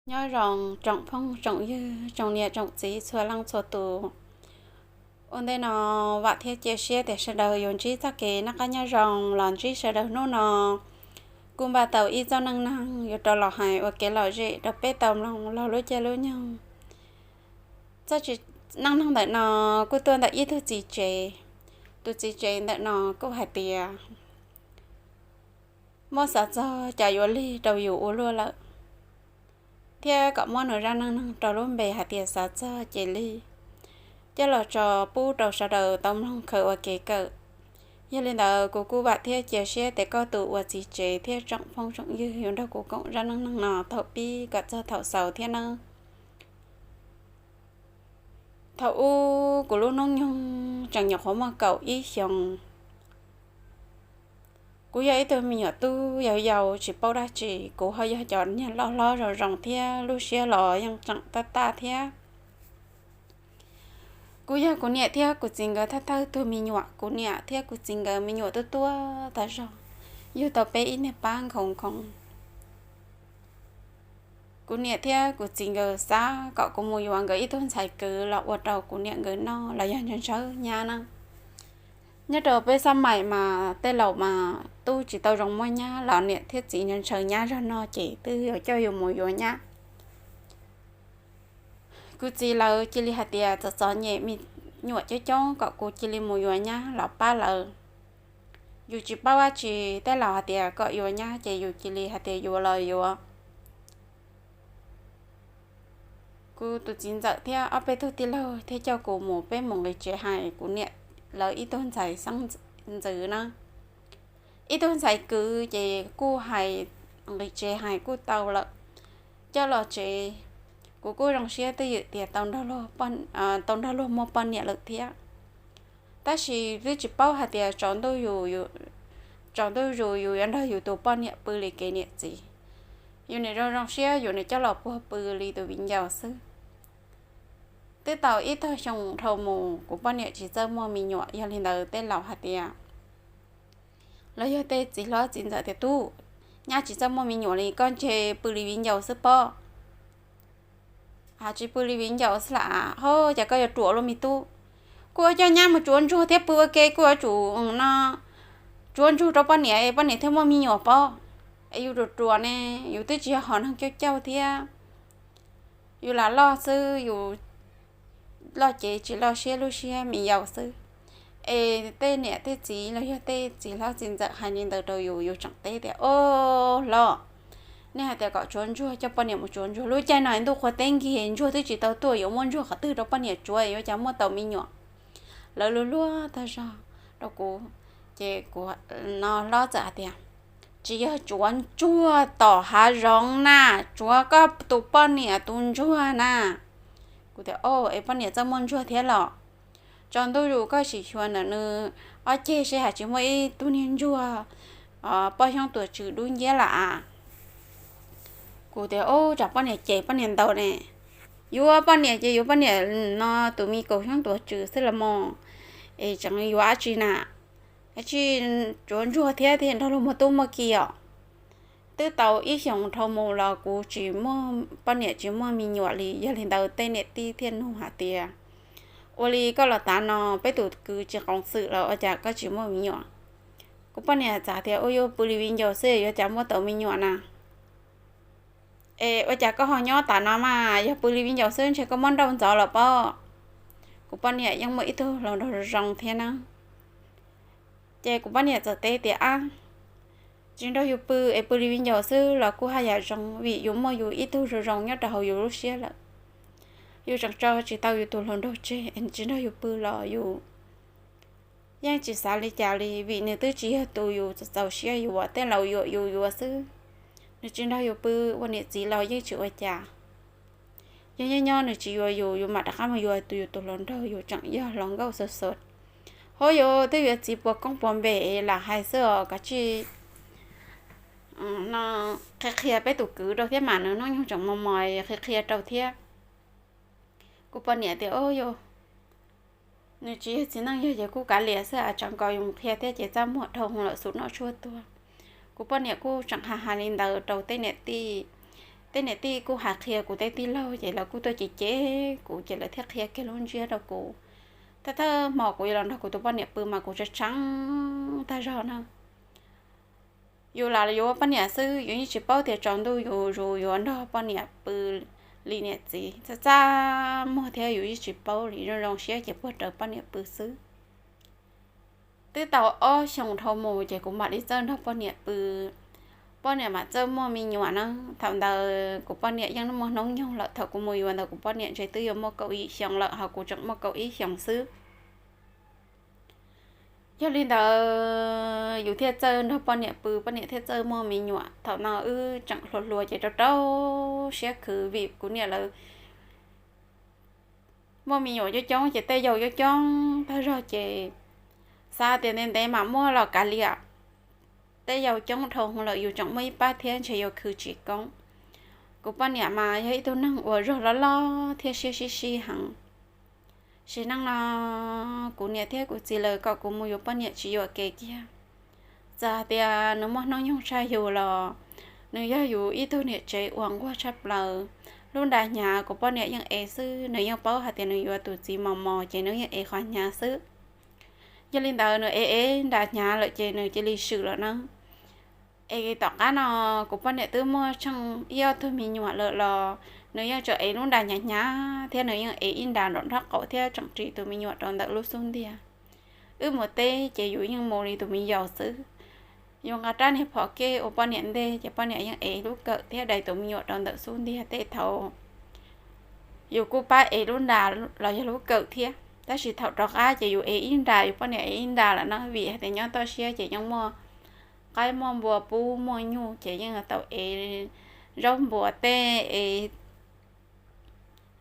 Nyob zoo tsoom phooj tsoom ywg, tsoom niam tsoom txiv txhua leej txhua tus. Ua ntej no vam thiab cia siab tias sawv daws yuav ntsib txoj kev noj qab nyob zoo los ntsib sawv daws hnub no. Kuv npaj tau ib txoj neej neeg yuav rov los hais ua kev lom zem rau peb tau mloog laug lub caij lub nyoog. Txoj neej neeg ntawm no kuj tuaj ntawm ib tug txiv tsev. Tus txiv tsev ntawm no kuj hais tias muab xav txog cas yuav lig rau yus ua luaj lawm, thiab kom muab nws zaj neej neeg rau lub npe hais tias xav txog ces lig, coj los tso pub rau sawv daws tau mloog khaws ua kev kawm. Yog li ntawd kuv kuj vam thiab cia siab tias koj tus ua txiv tsev thiab tsoom phooj tsoom ywg yuav nrog kuv koom zaj neej neeg no thaum pib kom txog thaum xaus thiab nawb. Thaum ub kuv lub hnub nyoog tseem nyuam qhuav muaj kaum ib xyoos. Kuv yog ib tug me nyuam tub yau yau tsis paub dab tsi, kuv ho yog cov niag loj hlob zoo zoo thiab lub siab los yeej tseem taj taj thiab. Kuv yog kuv niam thiab kuv txiv nkawd thawj thawj tug me nyuam, kuv niam thiab kuv txiv nkawd me nyuam tuaj tuaj tag zog, yug tau peb ib niag pab nkhoos nkhoos. Kuv niam thiab kuv txiv nkawd xav kom kuv mus yuav nkawd ib tug ntxhais kwv los ua rau kuv niam nkawd noj los yog ntshaw ntshaw nyab na. Nyob rau peb xab mais mas tej laus mas tub tsis tau zoo muaj nyab los niam thiab txiv ntshaw ntshaw nyab zog no ces twb yuav coj yus mus yuav nyab. Kuv txiv lawv cia li hais tias txom txom nyem me nyuam coob coob kom kuv cia li mus yuav nyab los pab lawv. Yus tsis paub dab tsi, tej laus hais tias kom yuav nyab ces yus cia li hais tias yuav los yuav. Kuv tus txiv ntxawm thiab ob peb tug tij laug thiaj coj kuv mus, peb mus nqis tsev hais kuv niam lawv ib tug ntxhais xeeb ntxwv na. Ib tug ntxhais kwv ces kuj hais nqis tsev hais kuj tau lawm. Coj los tsev, kuv kuj zoo siab twj ywm tias tau nrog luag muaj poj niam lawm thiab. Tab sis twb tsis paub hais tias tsaus ntuj yus, tsaus ntuj yus yus yuav nrog yus tus poj niam pw li kev niam txiv. Yus nim zoo zoo siab yus nim coj los puag pw li tus viv ncaus xwb. Twb tau ib tog xyoo dhau mus kuv poj niam tsis txawj muaj me nyuam, yog li ntawd tej laus hais tias, los yog tej txiv hlob txiv ntxawm tias tub, nyab tsis txawj muaj me nyuam li, koj ntshe pw li viv ncaus xwb pob. Tsis pw li viv ncaus xwb lam ho cas koj yuav ruam luaj me tub. Kuj yuav coj nyab mus tsuav ntsuag thiab pw ua ke kuj yuav tsum no, tsuav ntsuag rau poj niam es poj niam thiaj muaj me nyuam pob. Es yus ruam ruam ne, yus twb tsis yog hom neeg cauj cauj thiab. Yus lam loj xwb, yus loj cev tsis loj siab, lub siab me yaus xwb. Es tej niam tej txiv los yog tej txiv hlob txiv ntxawm hais li ntawd rau yus, yus tseem teb tias, o, hlob, nej hais tias kom tsuav ntsuag, coj poj niam mus tsuav ntsuag, lub caij no ntuj qhua teb nkig ntsuag twb tsis tau tuaj, yuav muab ntsuag qhov twg rau poj niam tsuav, yuav cas muaj tau me nyuam. Lawv luag luag tag zog rau kuv, ces kuv no hlob txawm hais tias, tsis yog tsuav ntsuag tom hav zoov na, tsuav koj tus poj niam tus ntsuag na. Kuv tias, o, es poj niam txawj muaj ntsuag thiab los? Tsaus ntuj zus koj sim xyuas ntawm nws ob ceg seb has tsis muaj ib tug niag ntsuag poj xyoob tuam tswm dub nciab lawm. Kuv tias, o, tsam poj niam cem poj niam ntaus ne. Yuav poj niam ces yuav poj niam no tus me kaum xyoob tuam tswm xwb los mas, es tseem yuav dab tsi na? Dab tsi tsuav ntsuag thiab thiaj nrog luag muaj tub muaj ki os. Twb tau ib xyoos dhau mus los kuv tsis muaj poj niam tsis muaj me nyuam li, yog li ntawd tej niam tij thiaj nug hais tias, ua li koj los tav no peb tus kwv tsis qoov xwm los ua cas koj tsis muaj me nyuam? Kuv poj niam txawm tias, ua yuav pw li viv ncaus xwb yuav cas muaj tau me nyuam na. Es ua cas koj ho nyob tas no mas, yog pw li viv ncaus xwb ntshe koj muab nrauj ntxov los pob. Kuv poj niam yeej muaj ib tug hluas nraug zoo thiab na. Ces kuv poj niam txawm teb tias, ab, tsis nrog yus pw es pw li viv ncaus xwb los kuj haj yam zoo, vim yus muaj yus ib tug zoo zoo nyob rau hauv yus lub siab lawm. Yus tseem tso tsis tau yus tus hluas nraug tseg, tsis nrog yus pw los yus yeej tsis xav li cas li, vim nws twb tsis yog tus yus txaus siab yuav, tej laus yuam yus yuav xwb. Nws tsis nrog yus pw, ua niam txiv los yeej tsis ua cas. Yog nyob nyob nws tsis yuav yus, yus mam rov qab mus yuav tus, yus tus hluas nraug, yus tseem yog hluas nkauj xus xus. Hov yus twb yuav txiv puas koob puas npe lam hais xwb os, kav tsij no qhia qhia peb tus kwv rau thiab mas, nws hnub nyoog tseem mos mos qhia qhia rau thiab. Kuv poj niam tias, o, yog nws tsis yog txiv neej yog ces kuj kav liam xwb, tsam nkaus yus qhia thiab ces txaj muag dhau lawm xus noj tshuaj tuag. Kuv poj niam kuj tseem hais hais li ntawd rau tej niam tij, tej niam tij kuj hais qhia kuv tej tij laug ces lawv kuj tuaj cem cem kuv ces lawv thiaj qhia kiag lub ntsiab rau kuv. Thawj thawj hmo kuv yuav los nrog kuv tus poj niam pw mas kuv tshee tshee tag zog na. Yus lam yuav poj niam xwb yus yeej tsis paub tias tsaus ntuj yus zus yuav nrog poj niam pw li niam txiv txaj txaj muag thiab yus yeej tsis paub li, zoo zoo siab ces puag raws poj niam pw xwb. Twb tau ob xyoos dhau mus ces kuv mam li txawj nrog poj niam pw. Poj niam mam txawj muaj me nyuam na. Thaum ntawd kuv poj niam yeej muaj hnub nyoog lawm, thaum kuv mus yuav ntawd kuv poj niam ntshe twb yuav muaj kaum yim xyoo lawm ho kuv tseem muaj kaum ib xyoos xwb. Yog li ntawd yus thiaj txawj nrog poj niam pw, poj niam thiaj txawj muaj me nyuam. Thaum no wb tseem hluas hluas ces rau rau siab khwv vim kuv niam lawv muaj me nyuam coob coob ces tej yau coob coob tag zog ces xav tias ntev ntev mam muaj los kav liam, tej yau coob dhau lawm yus tseem muaj ib pab thiab ntshe yuav khwv tsis koob. Kuv poj niam mas yog ib tug neeg uas zog loj loj thiab siab sib sib heev. Sim neej no kuv niam thiab kuv txiv lawv kom kuv mus yuav poj niam tsis yuam kev kiag. Txawm hais tias nws muaj hnub nyoog tshaj yus los nws yog yus ib tug niam tsev uas nquag tshaj plaws. Lub nra hnyav kuv poj niam yeej ev xwb, nws yeej paub hais tias nws yuav tus txiv mos mos ces nws yeej ev qhov hnyav xwb. Yog li ntawd nws ev ev nra hnyav lawm ces nws cia li swm lawm na. Es tom qab no kuv poj niam twb muaj tsheej ib ob tug me nyuam lawm los nws yeej tseem ev lub nra hnyav hnyav thiab nws yeej ev ib nra nraum nraub qaum thiab tseem ris tus me nyuam rau ntawm lub xub ntiag. Wb mus teb ces yus yeej mus li tus me yaus xwb. Yus nqa rab niag phom kej ua poj niam ntej ces poj niam yeej ev lub kawm thiab dai tus me nyuam rau ntawm xub ntiag tej thaum yus kuj pab ev lub nra los yog lub kawm thiab. Tab sis thaum rov qab ces yus ev ib nra, yus poj niam ev ib nra lawm na, vim hais tias nyob toj siab ces yeej muaj qaib muaj npua pub muaj nyuj ces yeej tau ev zaub npua tej es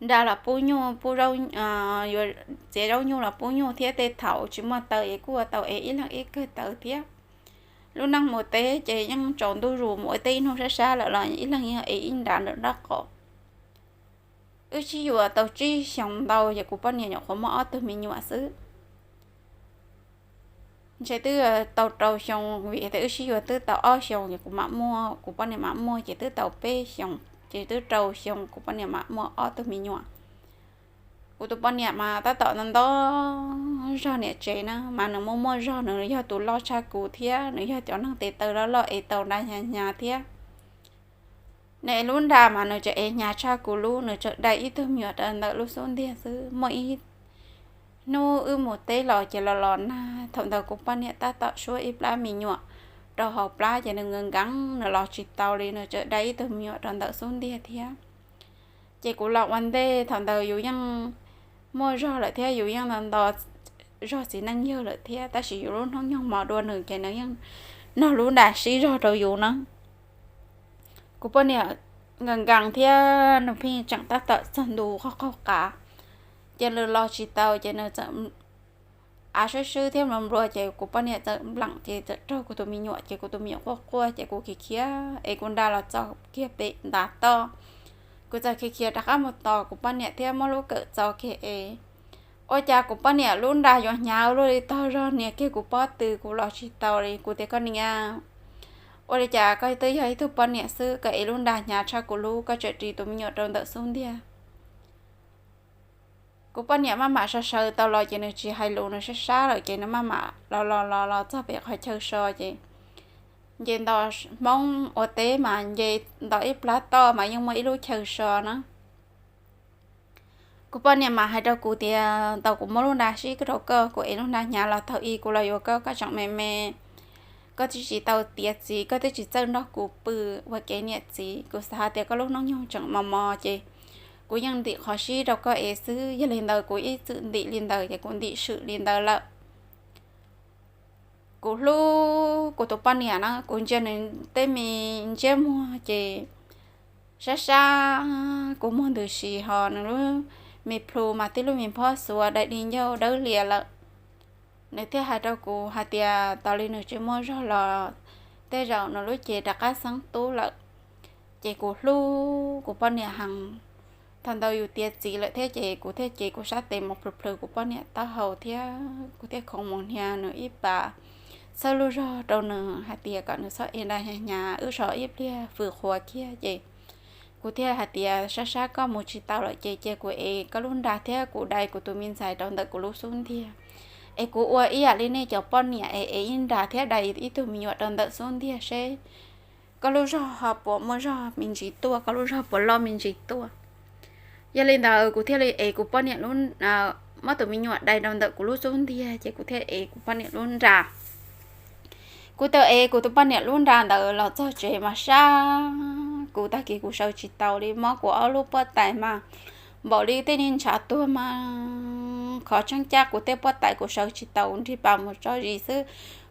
nra los pub nyuj, pub, yuav txiav zaub nyuj los pub nyuj thiab tej thaum tsis muaj taws es kuj tau ev ib leeg ib kawm taws thiab. Lub neej mus teb ces yeej tsaus ntuj zus mus ua teb ib hnub sab sab lawm los ib leeg yeej ev ib nra nraum nraub qaum. Wb sib yuav tau tsib xyoos ntau ces kuv poj niam nyuam qhuav muaj ob tug me nyuam xwb. Ntshe twb tau rau xyoo vim tias wb sib yuav twb tau ob xyoos ces kuv mam muaj, kuv poj niam mam muaj ces twb tau peb xyoos ces twb rau xyoo kuv poj niam mam muaj ob tug me nyuam. Kuv tus poj niam mas tab tom nto zog niam tsev na mas nws muaj muaj zog, nws yog tus loj tshaj kuv thiab nws yog cov neeg tes taw loj loj es tau nra hnyav hnyav thiab. Nws ev lub nra mas nws tseem ev hnyav tshaj kuv lub, nws tseem dai ib tug me nyuam rau ntawm lub xub ntiag xwb. Muaj ib hnub wb mus teb los ces los los nag, thaum ntawd kuv poj niam tab tom suab ib plab me nyuam rau hauv plab ces nws nkees nkees nws los tsis tau li, nws tseem dai ib tug me nyuam rau ntawm xub ntiag thiab. Ces kuv los ua ntej, thaum ntawd yus yeej muaj zog lawm thiab yus yeej nto zog txiv neej yawg lawm thiab, tab sis yus lub hnub nyoog mos dua nws ces nws yeej nog lub nra sib zog rau yus na. Kuv poj niam nkees nkees thiab nws pheej tseem tab tom txog ntu qaug qaug qav, ces nws los tsis tau ces nws txawm av swb swb thiab nplua nplua ces kuv poj niam txawm npleem ces txawm raug kuv tus me nyuam ces kuv tus me nyuam quaj quaj ces kuv khiav khiav es kuv nra los txog kiag pem ntav toj. Kuv txawm khiav khiav rov qab mus tos kuv poj niam thiab muab lub kawm txo kiag es ua cas kuv poj niam lub nra yuav hnyav ua luaj li tog zog nias kiag kuv pob tw, kuv los tsis tau li. Kuv tias koj niam, ua li cas koj twb yog ib tug poj niam xwb koj ev lub nra hnyav tshaj kuv lub, koj tseem ris tus me nyuam rau ntawm xub ntiag. Kuv poj niam maj mam sawv sawv tau los ces nws tsis hais lus, nws sab sab lawm ces nws maj mam los los los los txog pem qhov chaw so ces nce nto, Hmoob ua teb mas nce nto ib plab toj mas yeej muaj ib lub chaw so na. Kuv poj niam mas hais rau kuv tias tau kuv muab lub nra sib rau koj, kuv ev lub nra hnyav los thaum ub kuv los yuav koj, koj tseem me me, koj twb tsis tau tiav txiv, koj twb tsis txawj nrog kuv pw ua kev niam txiv. Kuv xav hais tias koj lub hnub nyoog tseem mos mos ces kuv yeej ntim qhov sib rau koj ev xwb. Yog li ntawd kuv ib txwm ntim li ntawd ces kuv ntim swm li ntawd lawm. Kuv hlub kuv tus poj niam na, kuv ntsia nws tej me ntsiab muag ces sab sab kua muag ntws si, ho nws lub me plhu mas tib lub me nphob xuav daim di ncauj dawb lias lawm. Nws thiaj hais rau kuv hais tias tau li nws tsis muaj zog los tej zaum nws lub cev rov qab xeeb tub lawm. Ces kuv hlub kuv poj niam heev. Thaum ntawd yus tiav txiv lawm thiab ces kuv thiaj cev kuv sab tes mus plhws plhws kuv poj niam taub hau thiab kuv thiaj khoov mus hnia nws ib pas, txhawb lub zog rau nws hais tias kom nws txhob ev nra hnyav hnyav, wb so ib pliag fws qhuav kiag ces kuv Kuv thiaj hais tias, Sab sab koj mus tsis tau lawm ces cia kuv ev koj lub nra thiab kuv dai kuv tus me ntxhais rau ntawm kuv lub xub ntiag, es kuv ua ib yam li nej cov poj niam es ev ib nra thiab dai ib tug me nyuam rau ntawm xub ntiag seb koj lub zog ho puas muaj zog me ntsis tuaj, koj lub zog puas loj me ntsis tuaj. Yog li ntawd kuv thiaj li ev kuv poj niam, muab tus me nyuam dai rau ntawm kuv lub xub ntiag ces kuv thiaj ev kuv poj niam lub nra. Kuv tau ev kuv tus poj niam lub nra ntawd los txog tsev mas sab, kuv tag kis kuv sawv tsis taus li, mob kuv ob lub puab tais mas npaum li tej niag ntshav tuag mas. Qhov tseeb caj kuv tej puab tais kuv sawv tsis taus, nrig pas mus tso zis xwb.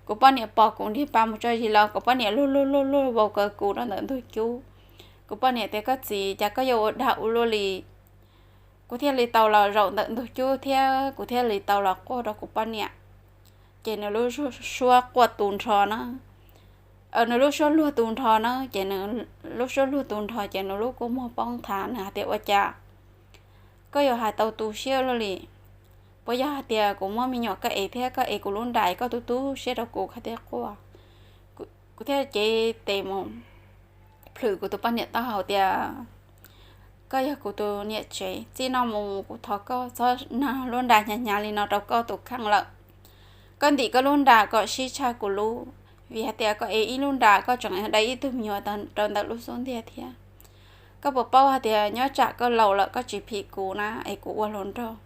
Kuv poj niam pom kuv nrig pas mus tso zis los kuv poj niam luag luag luag luag vau kaw kuv rau ntawm ntug cub. Kuv poj niam tias, Koj txiv, cas koj yuav ua dag ua luaj li? Kuv thiaj li tau los zaum ntawm ntug cub thiab kuv thiaj li tau los quaj rau kuv poj niam. Ces nws lub suab quaj tu nrho na, nws lub suab luag tu nrho na, ces nws lub suab luag tu nrho ces nws lub kua muag poob nthav, nws hais tias, Ua cas koj yuav hais tau tu siab luaj li? Puas yog hais tias kuv muab me nyuam koj ev thiab koj ev kuv lub nra koj tu tu siab rau kuv koj thiaj quaj? Kuv thiaj cev tes mus plhws kuv tus poj niam taub hau tias, Koj yog kuv tus niam tsev, txij no mus kuv thov koj txhob nag lub nra hnyav hnyav li no rau koj tus kheej lawm. Koj ntim koj lub nra kom sib tshaj kuv lub, vim hais tias koj ev ib lub nra koj tseem dai ib tug me nyuam rau ntawm lub xub ntiag thiab. Koj puas paub hais tias nyob tsam koj laus lawm koj tsis phim kuv na es kuv ua hluas nraug.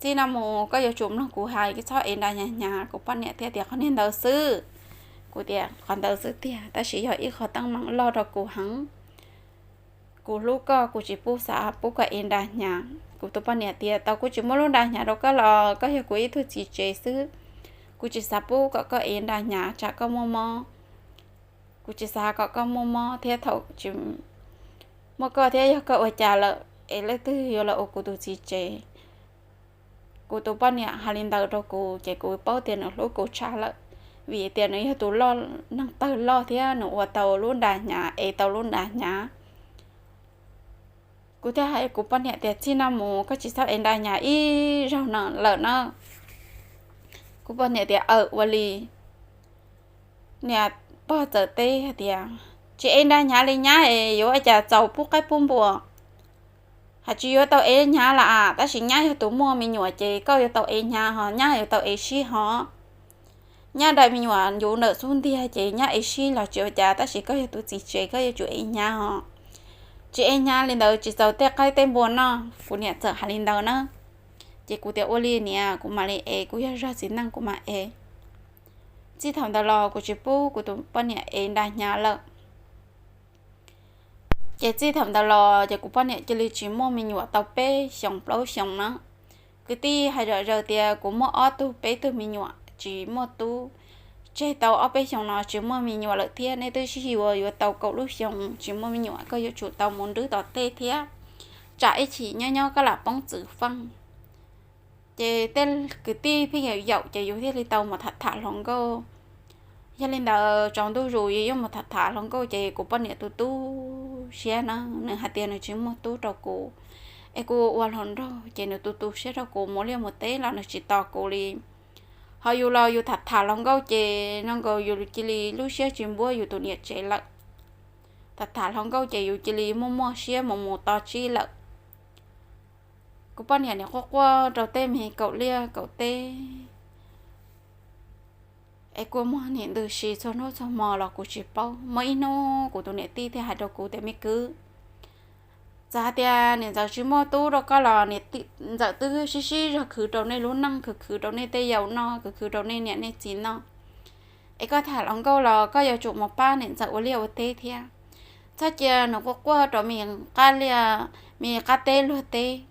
Txij no mus koj yuav tsum mloog kuv hais, txhob ev nra hnyav hnyav. Kuv poj niam thiaj tias, Qhov niag ntawd xwb. Kuv tias, Qhov ntawd xwb tiag, tab sis yog ib qho teeb meem loj rau kuv heev. Kuv hlub koj, kuv tsis pub xav pub koj ev nra hnyav. Kuv tus poj niam tias, Tau kuv tsis muab lub nra hnyav rau koj los koj yog kuv ib tug txiv tsev xwb. Kuv tsis xav pub kom koj ev nra hnyav tsam koj muaj mob. Kuv tsis xav kom koj muaj mob thiab thaum tsis muaj koj thiab yog koj ua cas lawm es leej twg yuav los ua kuv tus txiv tsev? Kuv tus poj niam hais li ntawd rau kuv ces kuv paub tias nws hlub kuv tshaj lawm, vim tias nws yog tus neeg tawg loj thiab nws ua tau lub nra hnyav, ev tau lub nra hnyav. Kuv thiaj hais kuv poj niam tias, Txij no mus koj tsis txhob ev nra hnyav ib zaug no lawm na. Kuv poj niam tias, Aws, ua li. Niam pog txawm teb hais tias, Tsis ev nra hnyav li nyab es yuav ua cas txaus pub qaib pub npua? Hais tsis yuav tau ev hnyav las, tab sis nyab yog tus muaj me nyuam ces koj yuav tau ev hnyav ho nyab yuav tau ev sib ho. Nyab dai me nyuam ncuv ntawm xub ntiag ces nyab ev sib los tsis ua cas, tab sis koj yog tus txiv tsev koj yuav tsum ev hnyav ho. Tsis ev hnyav li ntawd tsis txaus tej qaib tej npua noj. Kuv niam txawm hais li ntawd na. Ces kuv tias, Ua li niam, kuv mam li ev, kuv yog zog txiv neej kuv mam ev. Txij thaum ntawd los kuv tsis pub kuv tus poj niam ev nra hnyav lawm. Ces txij thaum ntawd los ces kuv poj niam cia li tsis muaj me nyuam tau peb xyoos plaub xyoos na. Kwv tij hais zom zaws tias kuv muaj ob tug peb tug me nyuam tsis muaj tub, tseg tau ob peb xyoos no tsis muaj me nyuam lawm thiab. Nej twb sib yuav yuav tau kaum lub xyoo tsis muaj me nyuam, koj yuav tsum tau mus nrwb tom tej thiab, tsam ib chim nyob nyob koj lam poob txwv feej. Ces tej kwv tij pheej yaum yaum ces yus thiaj li tau mus tham tham hluas nkauj. Yog li ntawd tsaus ntuj zus yus yuav mus tham tham hluas nkauj ces kuv poj niam tu tu siab na, nws hais tias nws tsis muaj tub rau kuv, es kuv ua hluas nraug ces nws tu tu siab rau kuv, mus liaj mus teb los nws tsis tos kuv li. Ho yus los yus tham tham hluas nkauj ces no nkaus yus cia li lub siab tsis npuab yus tus niam tsev lawm. Tham tham hluas nkauj ces yus cia li muaj muaj siab mus mus to tsib lawm. Kuv poj niam nim quaj quaj rau tej me kaum liaj kaum teb, es kua muag nim ntws si txhua hnub txhua hmo los kuv tsis paub. Muaj ib hnub kuv tus niam tij thiaj hais rau kuv tias, Me kwv, txawm hais tias niam ntxawm tsis muaj tub rau koj los niam ntxawm twb sib sib zog khwv rau nej lub neej, khwv khwv rau nej tej yau noj, khwv khwv rau nej niam nej txiv noj. Es koj tham hluas nkauj los koj yuav tsum mus pab niam ntxawm ua liaj ua teb thiab. Txhob cia nws quaj quaj rau me qab liaj, me qab teb luag teb.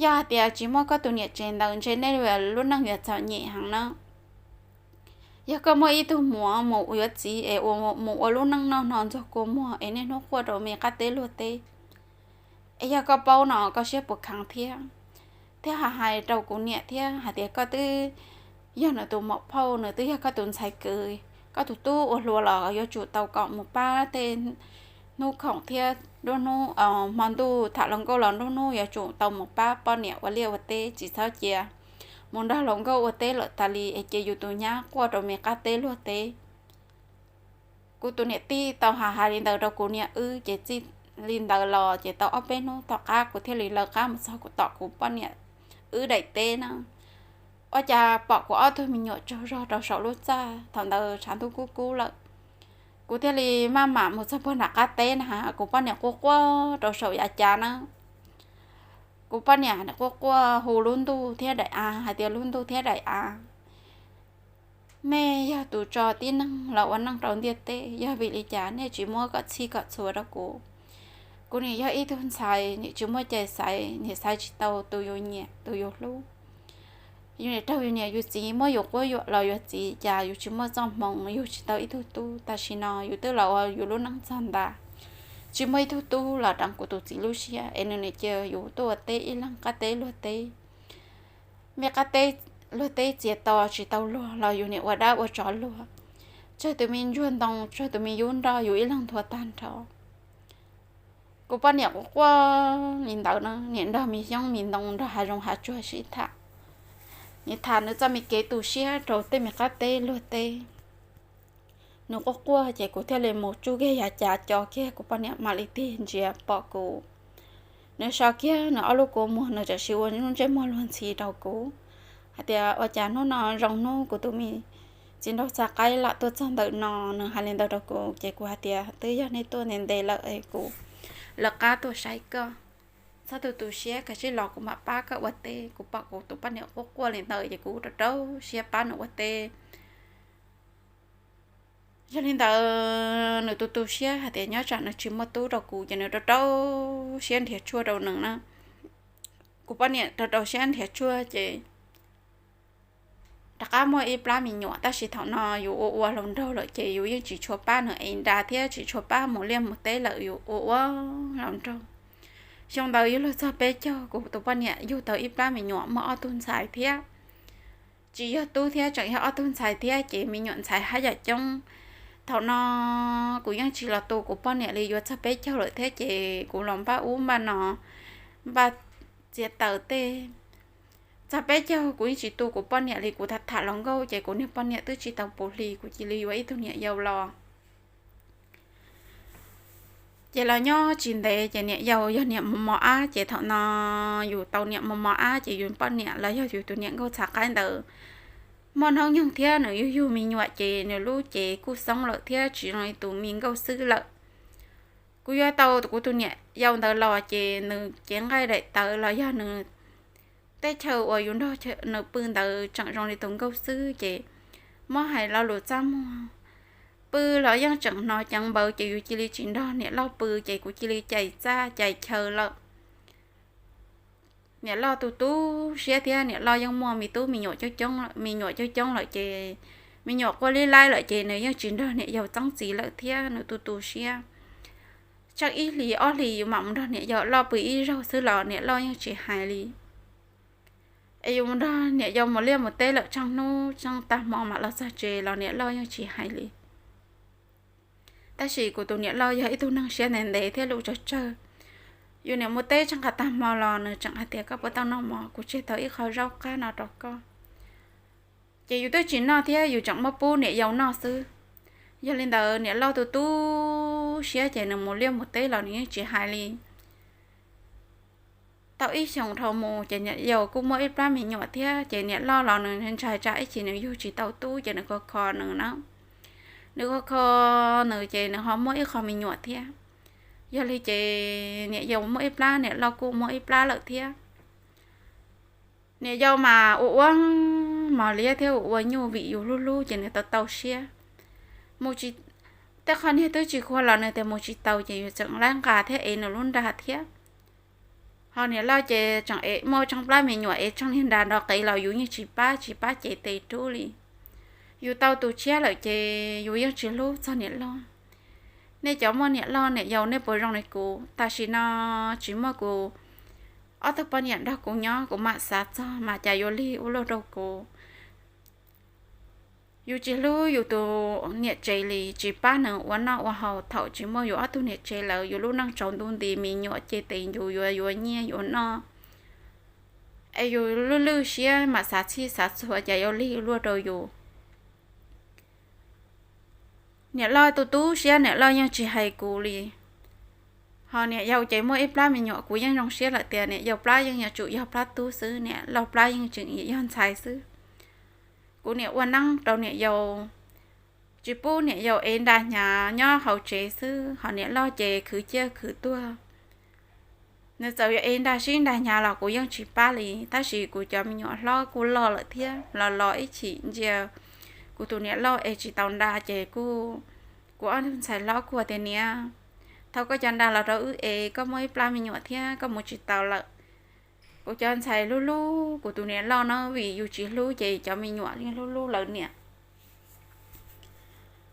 Yog hais tias tsis muaj koj tus niam tsev ntawd ntshe nej lub neej yuav txom nyem heev na. Yog koj muaj ib tug muam mus yuav txiv es mus ua lub neej noj hno ntxuag kua muag es niaj hnub quaj rau me qab teb luag teb, es yog koj paub no koj siab puas kheev thiab? Thiab hais hais rau kuv niam thiab hais tias, Koj twb yog nws tus muam phauj, nws twb yog koj tus ntxhais kwv, koj tus tub ua hluas los yuav tsum tau kom mus pab tej hnub khoom thiab nruab hnub, hmo ntuj tham hluas nkauj los nruab hnub yuav tsum tau mus pab poj niam ua liaj ua teb, tsis txhob cia mus nrog hluas nkauj ua teb lawm tas li es cia yus tus nyab quaj rau me qab teb luag teb. Kuv tus niam tij tau hais hais li ntawd rau kuv niam wb ces txij li ntawd los ces tau ob peb hnub tom qab kuv thiaj li lawv qab mus txog kuv tom kuv poj niam wb daim teb na. Ua cas pom kuv ob tug me nyuam tsaug zog rau saum lub txaj, thaum ntawd tshav ntuj kub kub lawm. Kuv thiaj li maj mam mus txog puag nram qab teb na, kuv poj niam quaj quaj rau saum yav cav na. Kuv poj niam quaj quaj hu lub ntuj thiab daim av hais tias, lub ntuj thiab daim av, nej yog tus tso tib neeg los ua neej rau ntiaj teb, yog vim li cas nej tsis muab kom txhij kom txhua rau kuv? Kuv nim yog ib tug ntxhais, nim tsis muaj cai xaiv, nim xaiv tsis tau tus yus nyiam tus yus hlub. Yus nim raug yus niam yus txiv muab yus quab yuam los yuav txiv, cas yus tsis muaj txoj hmoov yug tsis tau ib tug tub. Tam sim no yus twb los ua yus lub neej txog ntawd, tsis muaj ib tug tub los deev kuv tus txiv lub siab, es nws nim cia yus tuaj ua teb ib leeg qab teb luag teb. Mej qab teb luag teb txias to tsis tau luag los yus nim ua dab ua tsov luag, tsawg tus me ntsuag ntoo, tsawg tus me yub nroj yus ib leeg nthuav tag nrho. Kuv poj niam quaj quaj li ntawd no, nim nrog me xyoob me ntoo nrog hav zoov hav tsuag sib tham, nim tham nws txoj me kev tu siab rau tej me qab teb luag teb. Nws quaj quaj ces kuv thiaj li mus tsuj kiag yav cav co kiag kuv poj niam mam li tig ntsia pom kuv. Nws so kiag nws ob lub kua muag, nws tam sim ua lub ntsej muag luag ntxhi rau kuv hais tias, ua cas hnub no zoo hnub kuv tus me txiv nraug txav qaib lam tuaj txog ntawm no? Nws hais li ntawd rau kuv ces kuv hais tias, twb yog nej tuaj ntev ntev lawm es kuv lawv qab tuaj saib koj. Txhob tu tu siab, koj sim los kuv mam pab koj ua teb. Kuv pom kuv tus poj niam quaj quaj li ntawd ces kuv rau rau siab pab nws ua teb. Yog li ntawd nws tu tu siab hais tias nyob tsam nws tsis muaj tub rau kuv ces nws rau rau siab nrhiav tshuaj rau nws na. Kuv poj niam rau rau siab nrhiav tshuaj ces rov qab muaj ib plab me nyuam, tab sis thaum no yus ua ua hluas nraug lawm ces yus yeej tsis tshua pab nws ev nra thiab tsis tshua pab mus liaj mus teb lawm, yus ua ua hluas nraug. Xyoo ntawd yus luag txog peb caug, kuv tus poj niam yug tau ib plab me nyuam muaj ob tug ntxhais thiab. Tsis yog tub thiab, tseem yog ob tug ntxhais thiab ces me nyuam ntxhais haj yam coob. Thaum no kuv yeej tsis los tu kuv poj niam li, yuav txog peb caug lawm thiab ces kuv los npaj ub npaj no, npaj txiav taws tej. Txog peb caug kuv yeej tsis tu kuv poj niam li, kuv tham tham hluas nkauj ces kuv niag poj niam twb tsis tau puv hli, kuv cia li yuav ib tug niam yau los. Ces los nyob tsis ntev ces niam yau yog niam mos mos ab, ces thaum no yus tau niam mos mos ab ces yus poj niam los yog yus tus niam nkauj txhav qaib ntawd muaj hnub nyoog thiab nws yug yug me nyuam ces nws lub cev kuj xoob lawm thiab tsis zoo li tus me nkauj xwb lawm. Kuv yuav tau kuv tus niam yau ntawd los ces nws cev nqaij daim tawv los yog nws teb chaws uas yus nrog nws pw ntawd tseem zoo li tus nkauj xwb ces muab hais lo lus txaj muag, pw los yeej tseem hnov ceev npaws ces yus cia li tsis nrog niam loj pw ces kuv cia li cais txaj cais chaw lawm. Niam loj tu tu siab thiab niam loj yeej muaj me tub me nyuam coob coob lawm, me nyuam coob coob lawm ces me nyuam quaj lib laib lawm ces nws yeej tsis nrog niam yau txeeb txiv lawm thiab nws tu tu siab. Tsheej ib hlis ob hlis yus mam mus nrog niam yau loj pw ib zaug xwb los niam loj yeej tsis hais li. Es yus mus nrog niam yau mus liaj mus teb lawm tsheej hnub tsheej tag hmo mam los txog tsev los niam loj yeej tsis hais li. Tab sis kuv tus niam loj yog ib tug neeg siab ntev ntev thiab lus tsawg tsawg. Yus niam mus teb tsheej nqa tag hmo los nws tseem hais tias, koj puas tau noj mov? Kuv tseg tau ib qho zaub qab no rau koj. Ces yus twb tsis noj thiab yus tseem muab pub niam yau noj xwb. Yog li ntawd niam loj tu tu siab ces nws mus liaj mus teb los nws yeej tsis hais li. Tau ib xyoos dhau mus ces niam yau kuj muaj ib plab me nyuam thiab ces niam loj los nws ntshai tsam ib chim nws yug tsis tau tub ces nws kho kho nws na. Nws kho kho nws ces nws ho muaj ib qho me nyuam thiab. Yog li ces niam yau muaj ib plab, niam loj kuj muaj ib plab lawm thiab. Niam yau mas ua ua mos liab thiab ua ua nyuj vim yus hlub hlub ces nws tau tau siab. Mus tsis, tej qhov niag twb tsis khuam los nws tias mus tsis tau ces yus tseem laib nqa thiab ev nws lub nra thiab. Ho niam loj ces tseem ev muaj tsheej plab me nyuam, ev tsheej niag nra nrov qev los yus yeej tsis pab, tsis pab cev tes rub li. Yus tau tus tshiab lawm ces yus yeej tsis hlub txog niam loj. Nej cov muaj niam loj niam yau nej puas zoo li kuv? Tam sim no tsis muaj kuv ob tug poj niam nrog kuv nyob kuv mam xav txog mas cas yuav lig ua luaj rau kuv. Yus tsis hlub yus tus niam tsev li, tsis pab nws ua noj ua haus thaum tsis muaj yus ob tug niam tsev lawm, yus lub neej tsaus ntuj nti, me nyuam ces tes yus yuav yuav nyiaj yuav noj. Es yus lwj lwj siab mam xav txhij xav txhua cas yuav lig luaj rau yus. Niam loj tu tu siab, niam loj yeej tsis hais kuv li. Ho niam yau ces muaj ib plab me nyuam, kuv yeej zoo siab lawm tias niam yau plab yeej yuav tsum yog plab tub xwb, niam loj plab yeej tseem yog ntxhais xwb. Kuv niam ua neeb rau niam yau, tsis pub niam yau ev nra hnyav nyob hauv tsev xwb, ho niam loj ces khwv ciaj khwv tuag. Nws txawm yuav ev nra sib nra hnyav los kuv yeej tsis pab li, tab sis kuv cov me nyuam hlob kuj loj lawm thiab, los los ib chim ntsia kuv tus niam loj ev tsis tau nra ces kuj, kuv ob tug ntxhais hlob kuj tias, Niam, thauj koj cov nra los rau wb ev, koj muaj ib plab me nyuam thiab koj mus tsis tau lawm. Kuv cov ntxhais hlub hlub kuv tus niam loj no, vim yus tsis hlub ces cov me nyuam yeej hlub hlub lawv niam.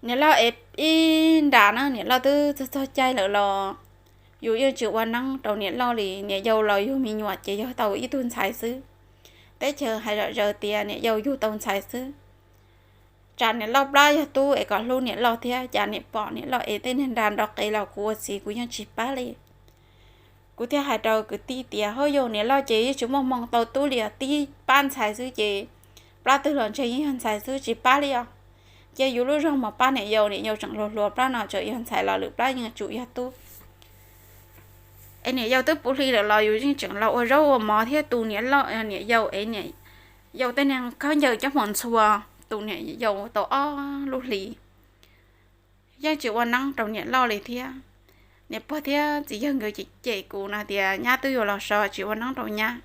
Niam loj ev ib nra na, niam loj twb txog txog caij lawm los yus yeej tsis ua neeb rau niam loj li. Niam yau los yug me nyuam ces yog tau ib tug ntxhais xwb. Teb chaws hais zom zaws tias niam yau yug tau ntxhais xwb. Tsam niam loj plab yog tub es kom hlub niam loj thiab, cas niam pom niam loj ev tej niag nra nrov qev los kuv ua txiv kuv yeej tsis pab li. Kuv thiaj hais rau kwv tij tias, Hauj yau, niam loj ces yeej tsis muaj hmoo tau tub li os, tib pab ntxhais xwb ces plab twg los ntshe yeej yog ntxhais xwb, tsis pab li os. Cia yus lub zog mus pab niam yau, niam yau tseem hluas hluas, plab no tseem yog ntxhais los lwm plab yeej tsum yog tub. Es niam yau twb puv hli lawm los yus yeej tseem los ua zaub ua mov thiab tu niam loj, niam yau es niam yau tej niag khaub ncaws coj mus ntxhua tu niam yau tau ob lub hlis. Yeej tsis ua neeb rau niam loj li thiab. Niam pog thiab txiv yawg nkawd cem kuv no tias nyab twb yuav los so tsis ua neeb rau nyab.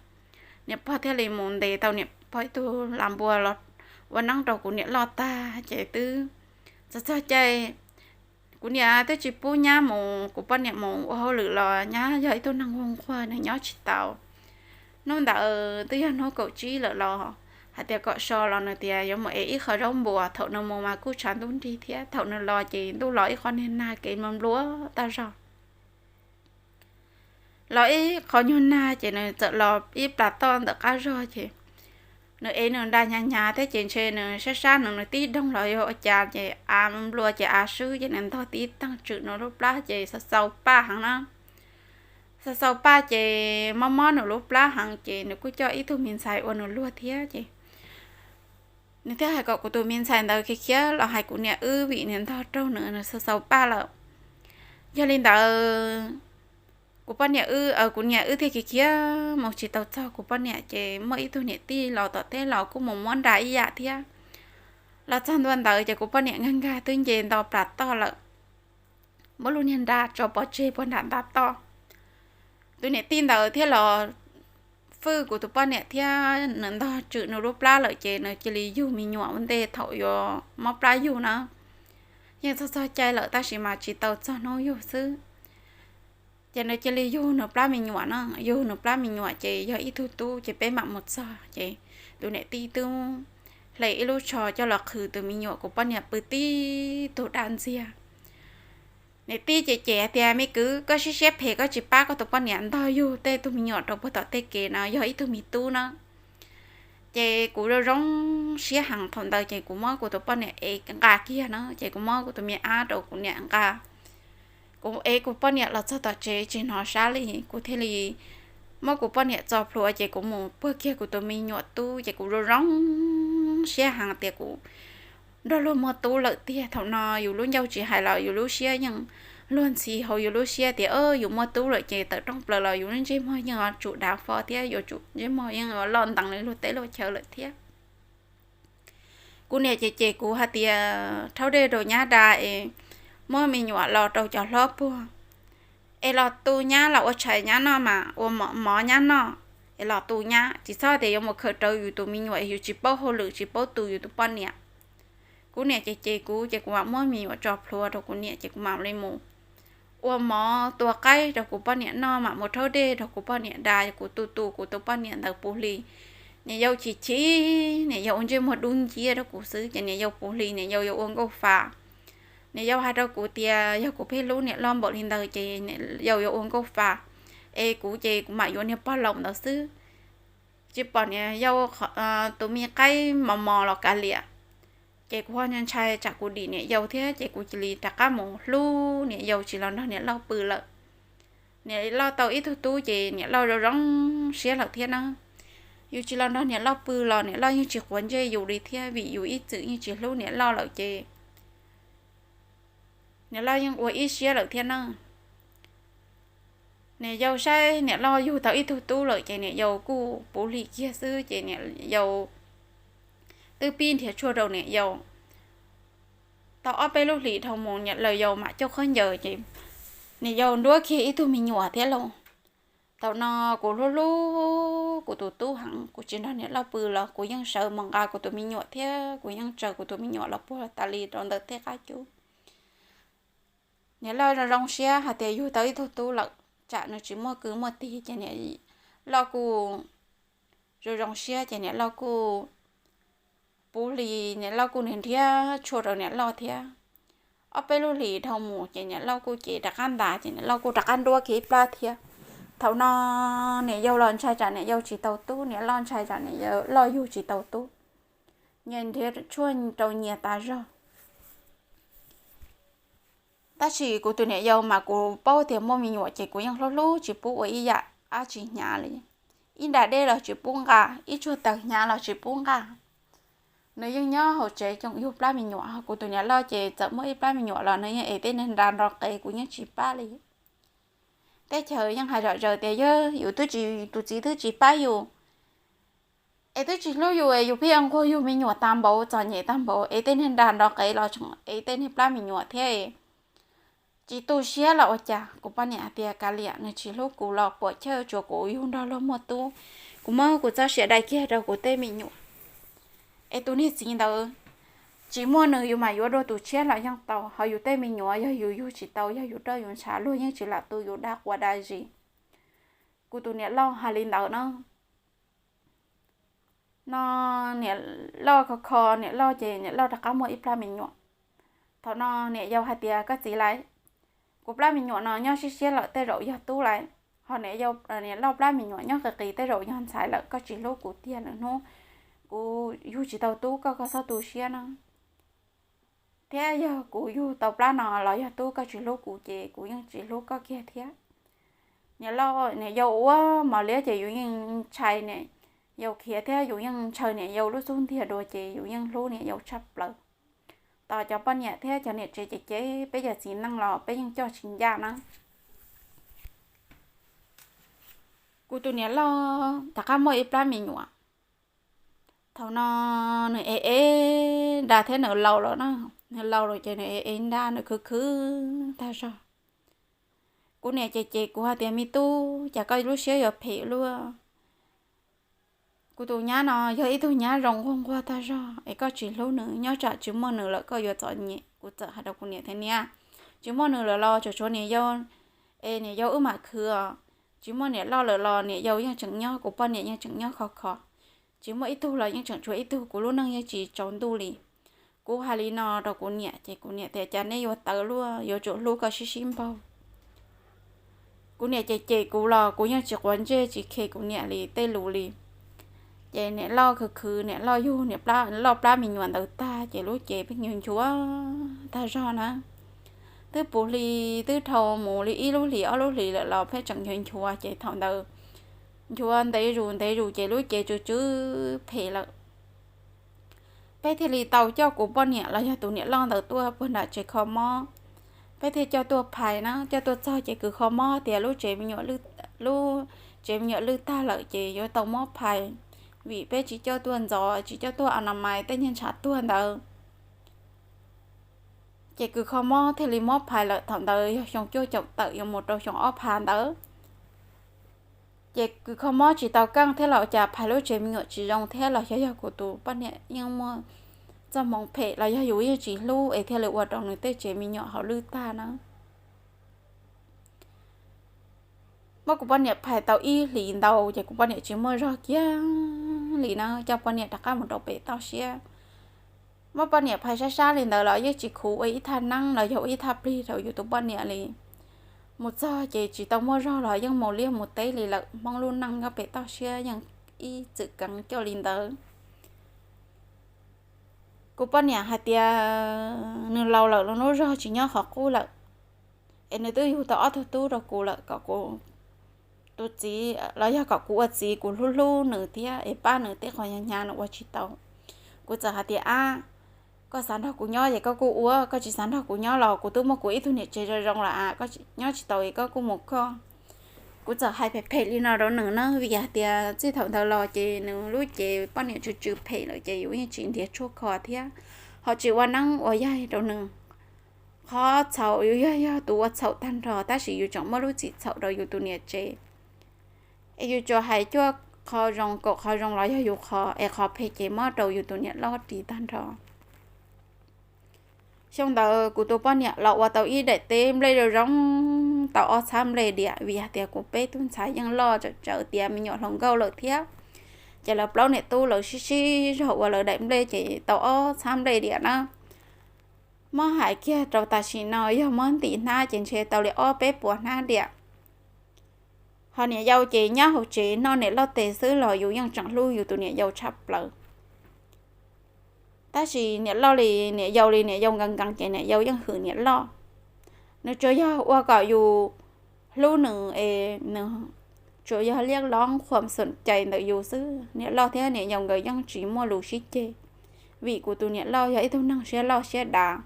Niam pog thiaj li mus ntes tau niam pog ib tug lam npua los ua neeb rau kuv niam loj tag ces twb txog txog caij kuv niam twb tsis pub nyab mus, kuv poj niam mus ua hauj lwm los nyab yog ib tug neeg nquag nquag, nws nyob tsis tau. Hnub ntawd twb yog hnub kaum tsib lawm los hais tias kom so los nws tias yuav mus ev ib qho zaub npua, thaum nws mus mas kuj tshav ntuj nrig thiab, thaum nws los ces ntuj los ib qho niag nag kev nplua nplua tag zog. Los ib qho nyuag nag ces nws txawm los ib plas toj ntawm qab zog ces nws ev nws nra hnyav hnyav thiab ces ntshe nws sab sab nws, nws tib doog los yog ua cas ces av nplua ces av swb ces nws ntog tib teeg tswm nws lub plab ces xaus xaus paj heev na. Xaus xaus paj ces mob mob nws lub plab heev ces nws kuj coj ib tug me ntxhais ua nws luag thiab ces nws thiaj hais kom kuv tus me ntxhais ntawd khiav khiav los hais kuv niam wb vim nws ntog raug nws, nws xaus xaus paj lawm. Yog li ntawd kuv poj niam wb, kuv niam wb thiaj khiav khiav mus tsis tau txog kuv poj niam ces muaj ib tug niam tij los tom teb los kuj mus muab nra ib yam thiab. Los txog ntua ntawd ces kuv poj niam nkag nkag twb nce nto plas toj lawm, muab lub niag nra tso pov tseg puag nram ntav toj. Tus niam tij ntawd thiaj los fwj kuv tus poj niam thiab nws ntog tswm nws lub plab lawm ces nws cia li yug me nyuam ua ntej thaum yuav mob plab yug na. Yeej txog txog caij lawm tab sis mas tsis tau txog hnub yug xwb. Ces nws cia li yug nws plab me nyuam na, yug nws plab me nyuam ces yog ib tug tub ces peb mam mus txog ces tus niam tij twb hle ib lub tsho coj los qhwv tus me nyuam, kuv poj niam pw tib tug dab ntxiag. Niam tij ces cem tias, Me kwv, koj siab siab phem, koj tsis pab koj tus poj niam ntog yug tej tug me nyuam rau puag tom tej kev no, yog ib tug me tub na. Ces kuv zoo zoo siab heev thaum ntawd ces kuv muab kuv tus poj niam ev nqa kiag na, ces kuv muab kuv tus me ab rau kuv niam nqa. Kuv ev kuv poj niam los txog tom tsev tsis hnov sab li, kuv thiaj li muab kuv poj niam txo plhuav ces kuv mus puag kiag kuv tus me nyuam tub ces kuv zoo zoo siab heev tias kuv nrog luag muaj tub lawm tiag. Thaum no yus lub ncauj tsis hais los yus lub siab yeej luag ntxhi hauv yus lub siab tias yus muaj tub lawm ces tawm rooj plaws los yus lub ntsej muag yeej yuav tsum dav fo thiab yuav tsum ntsej muag yeej yuav loj ntees li luag teb luag chaw lawm thiab. Kuv niam ces cem kuv hais tias, Rhaub dej rau nyab da es muab me nyuam los rau cov hlob puag, es los tu nyab los ua tshais nyab noj mas ua mov nyab noj, es los tu nyab, tsis txhob tias yuav mus khaws rawv yus tus me nyuam, yus tsis paub hauj lwm tsis paub tu yus tus poj niam. Kuv niam ces cem kuv ces kuv mam muab me nyuam tso plhuav rau kuv niam ces kuv mam li mus ua mov tua qaib rau kuv poj niam noj, mam mus rhaub dej rau kuv poj niam da, kuv tu tu kuv tus poj niam ntawd puv hli. Niam yau chim chim, niam yau ua ntsej muag dub nciab rau kuv xwb ces niam yau puv hli niam yau yuav ua nkauj fa. Niam yau hais rau kuv tias yog kuv pheej hlub niam loj npaum li ntawd ces niam yau yuav ua nkauj fa, es kuv ces kuv mam yuav niag pog laus ntawd xwb. Tsis pom niam yau tus me qaib mos mos los kav liam. Ces kuv ho ntshai tsam kuv dim niam yau thiab ces kuv cia li rov qab mus hlub niam yau tsis los nrog niam loj pw lawm. Niam loj tau ib tug tub ces niam loj zoo zoo siab lawm thiab na. Yus tsis los nrog niam loj pw los niam loj yeej tsis quav ntsej yus li thiab, vim yus ib txwm yeej tsis hlub niam loj lawm ces niam loj yeej ua ib siab lawm thiab na. niam yau saib niam loj yug tau ib tug tub lawm ces niam yau kuj puv hlis kiag xwb ces niam yau twb pib nrhiav tshuaj rau niam yau. Tau ob peb lub hlis dhau mus niam yau mam coj khaub ncaws ces niam yau nruab kiag ib tug me nyuam thiab lauj. Thaum no kuv hlub hlub kuv tus tub heev, kuv tsis nrog niam loj pw los kuv yeej sawv mus nqa kuv tus me nyuam thiab kuv yeej tsaws kuv tus me nyuam los puag tas li rau ntawm tej qab cub. Niam loj zoo zoo siab hais tias yug tau ib tug tub lawm, tsam nws tsis muaj kwv muaj tij ces niam loj kuj zoo zoo siab ces niam loj kuj puv hlis, niam loj kuj nrhiav tshuaj rau niam loj thiab. Ob peb lub hlis dhau mus ces niam loj kuj ces rov qab ntas ces niam loj kuj rov qab nruab kiag ib plab thiab. Thaum no niam yau los ntshai tsam niam yau tsis tau tub, niam loj ntshai tsam niam yau loj yug tsis tau tub, nyias nrhiav tshuaj rau nyias tas zog. Tab sis kuv tus niam yau mas kuv paub tias muaj me nyuam ces kuv yeej hlub hlub tsis pub ua ib yam dab tsi hnyav li. Ib nra dej los tsis pub nqa, ib tsuag taws hnyav los tsis pub nqa. Nws yeej nyob hauv tsev tseem yug plab me nyuam, kuv tus niam loj ces txawm muaj ib plab me nyuam los nws yeej ev tej niag nra nrov qev kuv yeej tsis pab li. Teb chaws yeej hais zom zaws tias yog yus twb tsis, tus txiv twb tsis pab yus, es twb tsis hlub yus, yus pheej nquag yug me nyuam tag npaum, txom nyem tag npaum, ev tej niag nra nrov qev los tseem ev tej niag plab me nyuam thiab. Tsis tu siab los ua cas, kuv poj niam hais tias kav liam, nws tsis hlub kuv los puam chawj, tsuav kuv yug nrog luag muaj tub, kuv muab kuv txoj sia dai kiag rau kuv tej me nyuam. Es tus niag txiv ntawd, tsis muaj nws yus mam yuav dua tus tshiab los yeej tau, ho yus tej me nyuam yog yus yug tsis tau, yog yus roj yus ntshav luag yeej tsis lam tu yus da quav da zis. Kuv tus niam loj hais li ntawd na. No niam loj kho kho niam loj ces niam loj rov qab muaj ib plab me nyuam. Thaum no niam yau hais tias koj txiv lauj, kuv plab me nyuam no nyob siab siab lawm tej zaum yog tub lauj, ho niam loj plab me nyuam nyob qis qis tej zaum yog ntxhais lawm, koj tsis hlub kuv tiag lawm, hnub kuv yug tsis tau tub koj, koj txhob tu siab na. Thiab yog kuv yug tau plab no los yog tub koj tsis hlub kuv ces kuv yeej tsis hlub koj kiag thiab. Niam loj, niam yau ua mos liab ces yus yeej ntshai niam yau khiav thiab yus yeej ntshaw niam yau lub xub ntiag dua ces yus yeej hlub niam yau tshaj plaws. Tos cov poj niam thiab cov niam tsev ces ces peb cov txiv neej los peb yeej coj tsis ncaj na. Kuv tus niam loj rov qab muaj ib plab me nyuam. Thaum no nws ev ev nra thiab nws laus lawm na, nws laus lawm ces nws ev ev nra nws khwv khwv tag zog. Kuv niam ces ces kuv hais tias me tub, cas koj lub siab yuav phem luaj. Kuv tus nyab no yog ib tug nyab zoo nquag nquag tag zog es koj tsis hlub nws, nyob tsam tsis muaj nws lawm koj yuav txom nyem. Kuv txawm hais rau kuv niam tias niam, tsis muaj nws lawm los tseem tshuav niam yau, es niam yau wb mam khwv os. Tsis muaj niam loj lawm los niam yau yeej tseem nyob, kuv poj niam yeej tseem nyob khov kho. Tsis muaj ib tug los yeej tseem tshuav ib tug, kuv lub neej yeej tsis tsaus ntuj li. Kuv hais li no rau kuv niam ces kuv niam tias cas nej yuav tawv luaj, yuav tsum hlub koj sib sib npaug. Kuv niam ces ces kuv los kuv yeej tsis quav ntsej tsis khe kuv niam li tej lus li. Ces niam loj khwv khwv niam loj yug niam loj plab me nyuam ntawd tag ces lub cev pheej nchuav nchuav tag zog na. Twb puv hli, twb dhau mus li ib lub hlis ob lub hlis lawm los pheej tseem nchuav nchuav ces thaum ntawd nchuav ntev zus ntev zus ces lub cev tsw tsw phem lawm. Peb thiaj li tau coj kuv poj niam los yog tus niam loj ntawd tuaj puag nram tsev kho mob. Peb thiaj coj tuaj phais na, coj tuaj txog ces kws kho mob tias lub tsev me nyuam lwj, lub tsev me nyuam lwj tag lawm ces yuav tau muab phais, vim peb tsis coj tuaj ntxov, tsis coj tuaj a na mais tej niag ntshav tuag ntawd. Ces kws kho mob thiaj li muab phais lawm, thaum ntawd yog xyoo cuaj caum tawm yuav mus rau xyoo ob phav ntawd. Ces kws kho mob tsis tau keej thiab los cas phais lub tsev me nyuam tsis zoo thiab los xyov yog kuv tus poj niam yeej muaj txoj hmoov phem los yog yus yeej tsis hlub es thiaj li ua rau nws tej tsev me nyuam hauv lwj tag na. Muab kuv poj niam phais tau ib hlis ntau ces kuv poj niam tsis muaj zog kiag li na, coj poj niam rov qab mus rau pem toj siab. Muab poj niam phais sab sab li ntawd los yeej tsis khuv ua ib thaj neeb los yog ua ib thaj plig rau yus tus poj niam li. Mus txog ces tsis tau muaj zog los yeej mus liaj mus teb li lawm, Hmoob lub neej nyob pem toj siab yeej ib txwm keev coj li ntawd. Kuv poj niam hais tias nws laus lawm, nws lub zog tsis nyob qhov qub lawm, es nws twb yug tau ob tug tub rau kuv lawm, kom kuv tus txiv los yog kom kuv ua txiv kuv hlub hlub nws thiab es pab nws tej qhov hnyav hnyav nws ua tsis tau. Kuv txawm hais tias ab, koj xav nrog kuv nyob ces koj kuj ua, koj tsis xav nrog kuv nyob los kuv twb muaj kuv ib tug niam tsev zoo zoo lawm, koj nyob tsis tau es koj kuj mus koj. Kuv txawm hais phem phem li no rau nws na, vim hais tias txij thaum ntawd los ces nws lub cev poj niam tsw tsw phem lawm ces yus yeej tsis nrhiav tshuaj kho thiab ho tsis ua neeb ua yaig rau nws. Qhov txhaum yus yog yog tus ua txhaum tag nrho, tab sis yus tseem muaj lub txim txhaum rau yus tus niam tsev. Es yus tsuas hais cuaj qho zoo kaum qho zoo los yog yus qhov, es qhov phem ces muab rau yus tus niam loj ris tag nrho. Xyoo ntawd kuv tus poj niam los ua tau ib daim teb nplej zoo zoo, tau ob txhab nplej diam, vim hais tias kuv peb tug ntxhais yeej loj tsawm tsawv tiav me nyuam hluas nkauj lawm thiab. Ces lawv plaub niam tub lawv sib sib zog ua lawv daim nplej ces tau ob txhab nplej diam na. Muab hais kiag rau tam sim no yog muab ntim hnab ces ntshe tau li ob peb puas hnab diam. Ho niam yau ces nyob hauv tsev noj niam loj tes xwb los yus yeej tseem hlub yus tus niam yau tshaj plaws. Tab sis niam loj li niam yau li niam yau nkees nkees ces niam yau yeej hwm niam loj. Nws tsuas yog ua kom yus hlub nws es nws tsuas yog liab lob khuam xom cai ntawm yus xwb. Niam loj thiab niam yau nkawd yeej tsis muaj lus sib ceg, vim kuv tus niam loj yog ib tug neeg siab loj siab dav.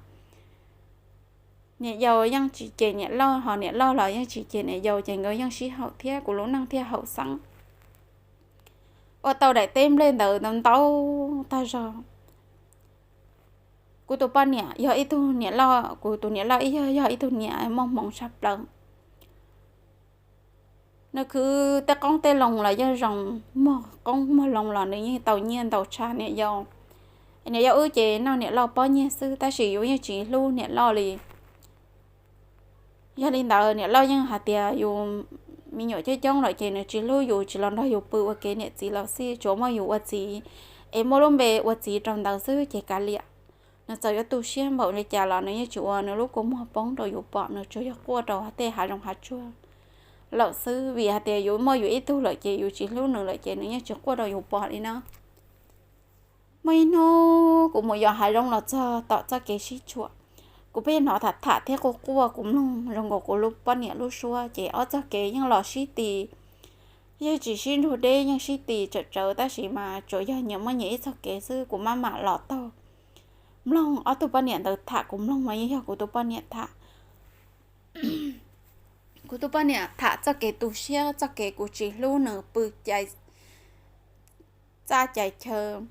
Niam yau yeej tsis cem niam loj, ho niam loj los yeej tsis cem niam yau, ces nkawd yeej sib haum thiab kuv lub neej thiaj haum xeeb. Ua tau daim teb nplej ntawd ntau ntau tag zog. Kuv tus poj niam yog ib tug niam loj, kuv tus niam loj ib yog yog ib tug niam muaj hmoov tshaj plaws. Nws khwv tej qoob tej loo los yeej zoo, muag qoob muag loo los nws yeej tau nyiaj ntau tshaj niam yau. Niam yau wb ces noj niam loj pob nyiaj xwb, tab sis yus yeej tsis hlub niam loj li. Yog li ntawd niam loj yeej hais tias yus me nyuam coob coob lawm ces nws tsis hlub yus, tsis los nrog yus pw ua kev niam txiv los xij, tsuas muaj yus ua txiv es muaj lub npe ua txiv rau ntawd xwb ces kav liam. Nws txawm yuav tu siab npaum li cas los nws yeej tsis ua nws lub kua muag poob rau yus pom, nws tsuas yog quaj rau tej hav zoov hav tsuag lawm xwb, vim hais tias yus muaj yus ib tug lawm ces yus tsis hlub nws lawm ces nws yeej tsis quaj rau yus pom li na. Muaj ib hnub kuv mus yos hav zoov los txog tom txoj kev sib tshuam, kuv pheej hnov tham tham thiab quaj quaj, kuv mloog zoo nkaus kuv lub poj niam lub suab, ces ob txoj kev yeej los sib ti, yeej tsis sib nrug deb, yeej sib ti tsawm tsawv, tab sis mas tsuas yog nyias muaj nyias ib txoj kev xwb. Kuv maj mam los taug mloog ob tug poj niam ntawd tham, kuv mloog mas yeej yog kuv tus poj niam tham. Kuv tus poj niam tham txoj kev tu siab, txoj kev kuv tsis hlub nws pw cais txaj cais chaw,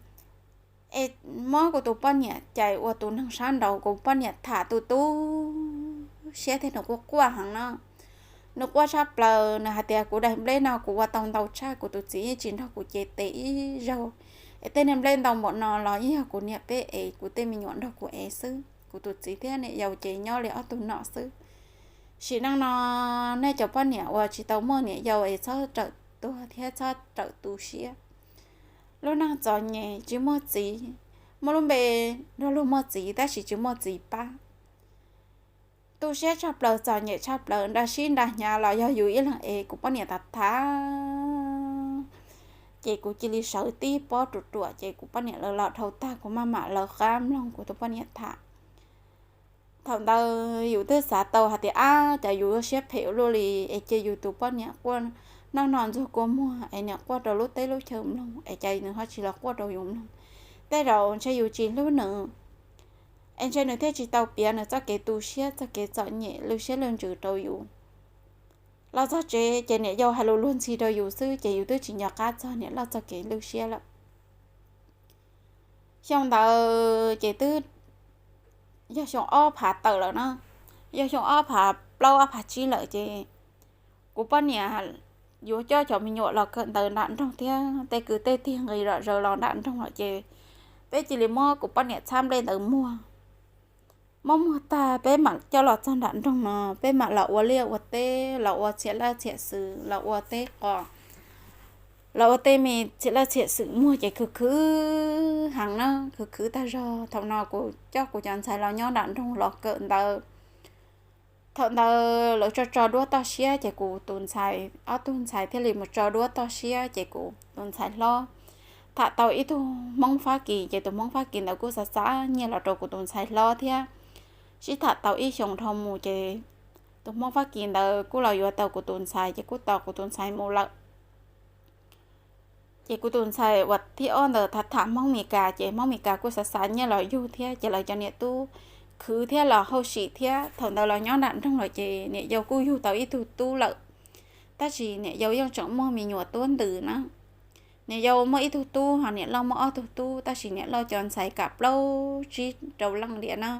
es muab kuv tus poj niam cais ua tus neeg sab nraud. Kuv poj niam tham tu tu siab thiab nws quaj quaj heev no. Nws quaj tshaj plaws, nws hais tias kuv daim nplej no kuv ua tau ntau tshaj, kuv tus txiv yeej tsis nrog kuv cev tes ib zaug, es tej niag nplej ntau npaum no los yeej yog kuv niam peb ev, kuv tej me nyuam nrog kuv ev xwb, kuv tus txiv thiab niam yau ces nyob li ob tug nom xwb. Sim neej no nej cov poj niam uas tsis tau muaj niam yau es txhob rawm tuag thiab txhob rawm tu siab. Lub neej txom nyem tsis muaj txiv, muaj lub npe nrog luag muaj txiv tab sis tsis muaj txiv pab. Tu siab tshaj plaws, txom nyem tshaj plaws, nra sib nra hnyav los yog yus ib leeg es. Kuv poj niam tham tham, ces kuv cia li sawv tib pob ruam ruam, ces kuv poj niam lawv los dhau tag kuv maj mam lawv qab mloog kuv tus poj niam tham. Thaum ntawd yus twb xav tau hais tias ab, cas yus yuav siab phem ua luaj li, es cia yus tus poj niam quaj noj no ntxuag kua muag es niam quaj rau lub teb lub chaw mloog, es cas nws ho tsis los quaj rau yus mloog. Tej zaum ntshe yus tsis hlub nws, es ntshe nws thiaj tsis tau piav nws txoj kev tu siab, txoj kev txom nyem, lwj siab lwj ntsws rau yus. Los txog tsev ces niam yau hais lus luag ntxhi rau yus xwb, ces yus twb tsis nco qab txog niam loj txoj kev lwj siab lawm. Xyoo ntawd ces twb yog xyoo ob phav tawm lawm na, yog xyoo ob phav plaub ob phav tsib lawm ces kuv poj niam yuav coj cov me nyuam los kawm ntawv nram nroog thiab tej kwv tej tij nqis zom zaws los nram nroog lawm ces peb cia li muab kuv poj niam txhab nplej ntawd muag. Muab muag tag peb mam coj los txog nram nroog no, peb mam los ua liaj ua teb, los ua txhiam laj txhiam xwm, los ua teb qos, los ua tej me txhiam laj txhiam xwm muag ces khwv khwv heev na, khwv khwv tag zog. Thaum no kuv coj kuv cov ntxhais los nyob nram nroog los kawm ntawv. Thaum ntawd lawv tso tso duab toj siab ces kuv tus ntxhais, ob tug ntxhais thiaj li mus tso duab toj siab ces kuv tus ntxhais hlob tham tau ib tug Hmoob Fab Kis, ces tus Hmoob Fab Kis ntawd kuj xav xa nyiaj los rau kuv tus ntxhais hlob thiab. Sib tham tau ib xyoos dhau mus ces tus Hmoob Fab Kis ntawd kuj los yuav tau kuv tus ntxhais ces kuj tos kuv tus ntxhais mus lawm. Ces kuv tus ntxhais uas thib ob ntawd tham tham Hmoob Mes Kas, ces Hmoob Mes Kas kuj xav xa nyiaj los yug thiab, ces lawv cov niam tub khwv thiab los hauj sim thiab. Thaum ntawd los nyob nram nroog lawm ces niam yau kuj yug tau ib tug tub lawm. Tab sis niam yau yeej tseem muaj me nyuam tuab ntws na. Niam yau muaj ib tug tub, ho niam loj muaj ob tug tub, tab sis niam loj cov ntxhais kam plaub tsib rau leej diam na.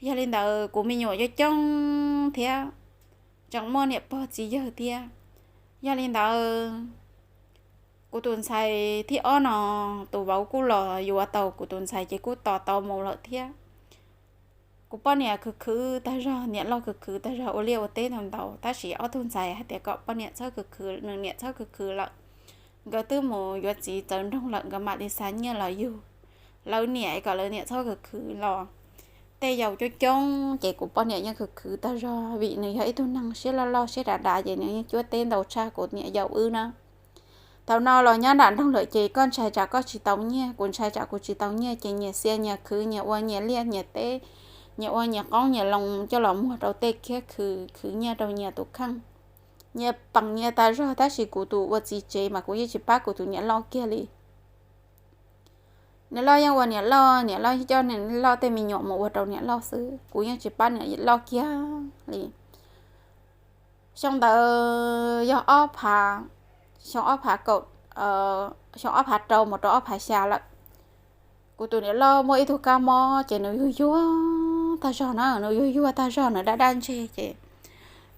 Yog li ntawd kuv me nyuam coob coob thiab, tseem muaj niam pog txiv yawg thiab. Yog li ntawd, kuv tus ntxhais thib ob no, tus vauv kuj los yuav tau kuv tus ntxhais ces kuj tos tau mus lawm thiab. Kuv poj niam khwv khwv tag zog, niam loj khwv khwv tag zog, ua liaj ua teb ntau ntau, tab sis ob tug ntxhais hais tias kom poj niam txhob khwv khwv, nws niam txhob khwv khwv lawm. Nkawd twb mus yuav txiv txawv nroog lawm, nkawd mam li xa nyiaj los yug lawv niam, kom lawv niam txhob khwv khwv los. Tej yau coob coob ces kuv poj niam yeej khwv khwv tag zog, vim nws yog ib tug neeg siab loj loj siab dav dav ces nws yeej cuab teb ntau tshaj kuv niam yau wb na. Thaum no los nyob nram nroog lawm ces koj ntshai tsam koj tsis tau nyiaj, kuv ntshai tsam kuv tsis tau nyiaj, ces nyias xia nyias khwv, nyias ua nyias liaj nyias teb, nyias ua nyias qoob nyias loo coj los muag rau tej kiab khwv, khwv nyiaj rau nyias tus kheej. Nyias peem nyias tag zog, tab sis kuv tus ua txiv tsev mas kuv yeej tsis pab kuv tus niam loj kiag li. Niam loj yeej ua niam loj, niam loj coj niam loj tej me nyuam mus ua rau niam loj xwb, kuv yeej tsis pab niam loj kiag li. Xyoo ntawd yog ob phav, xyoo ob phav kaum, xyoo ob phav rau mus rau ob phav xya lawm. Kuv tus niam loj muaj ib tug kab mob ces nws yuag yuag tag zog na, nws yuag yuag tag zog, nws daj daj ntseg ces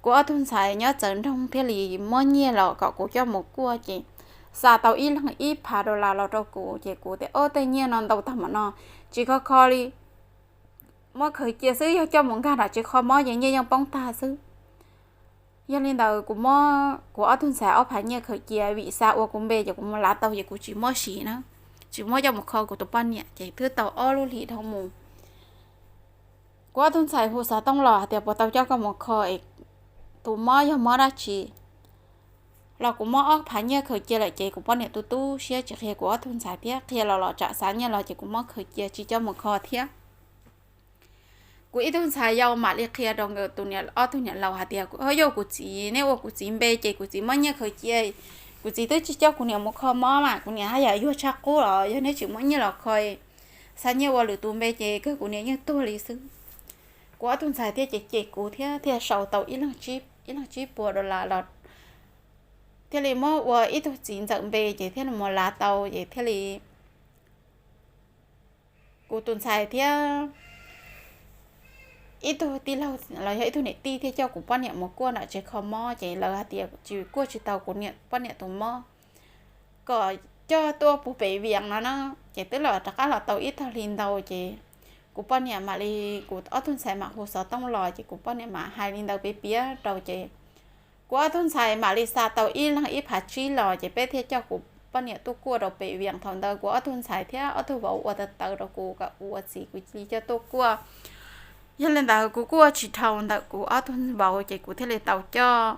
kuv ob tug ntxhais nyob txawv nroog thiaj li muab nyiaj los kom kuv coj mus kuaj ces xa tau ib leeg ib phav dollar los rau kuv ces kuv tias, Ob, tej nyiaj no ntau tag npaum no, tsis kho kho li, muab khaws cia xwb, yog coj mus nkag nram tsev kho mob ces nyiaj yeej poob tag xwb. Yog li ntawd kuv muab kuv ob tug ntxhais ob phav nyiaj khaws cia, vim xa ua kuv npe ces kuv mus lav tau ces kuv tsis muab siv na, tsis muab coj mus kho kuv tus poj niam ces twb tau ob lub hlis dhau mus. Kuv ob tug ntxhais hu xov tooj los hais tias puas tau coj koj mus kho es tus mob yog mob dab tsi. Los kuv muab ob phav nyiaj khaws cia lawm ces kuv poj niam tu tu siab tsis qhia kuv ob tug ntxhais thiab, qhia los los tsam xa nyiaj los ces kuv muab khaws cia tsis coj mus kho thiab. Kuv ib tug ntxhais yau mam li qhia rau nkawd tus niam, ob tug niam laus hais tias, Ho yog kuv txiv, neb ua kuv txiv npe ces kuv txiv muab nyiaj khaws cia, kuv txiv twb tsis coj kuv niam mus kho mob mas kuv niam haj yam yuag tshaj qub los yog neb tsis muab nyiaj los kho, xa nyiaj ua lwm tus npe ces kawg kuv niam yeej tuag li xwb. Kuv ob tug ntxhais thiaj cem cem kuv thiab thiaj sau tau ib leeg tsib puas dollar los thiaj li muab ua ib tug txiv ntxawm npe ces thiaj li mus lav tau ces thiaj li kuv tus ntxhais thiab ib tug tij laug los yog ib tug niam tij thiaj coj kuv poj niam mus kuaj nram tsev kho mob ces lawv hais tias tsis, kuaj tsis tau kuv niam poj niam tus mob, kom coj tuaj puag pem Vias no na. Ces twb los rov qab los tau ib tag hli ntau ces kuv poj niam mam li, kuv ob tug ntxhais mam hu xov tooj los ces kuv poj niam mam hais li ntawd piav piav rau ces kuv ob tug ntxhais mam li xa tau ib leeg ib phav tsib los ces peb thiaj coj kuv poj niam tuaj kuaj rau pem Vias. Thaum ntawd kuv ob tug ntxhais thiab ob tug vauv ua tawv tawv rau kuv kom kuv ua txiv kuv cia li coj tuaj kuaj. Yog li ntawd kuv kuj ua tsis dhau ntawm kuv ob tug vauv ces kuv thiaj li tau coj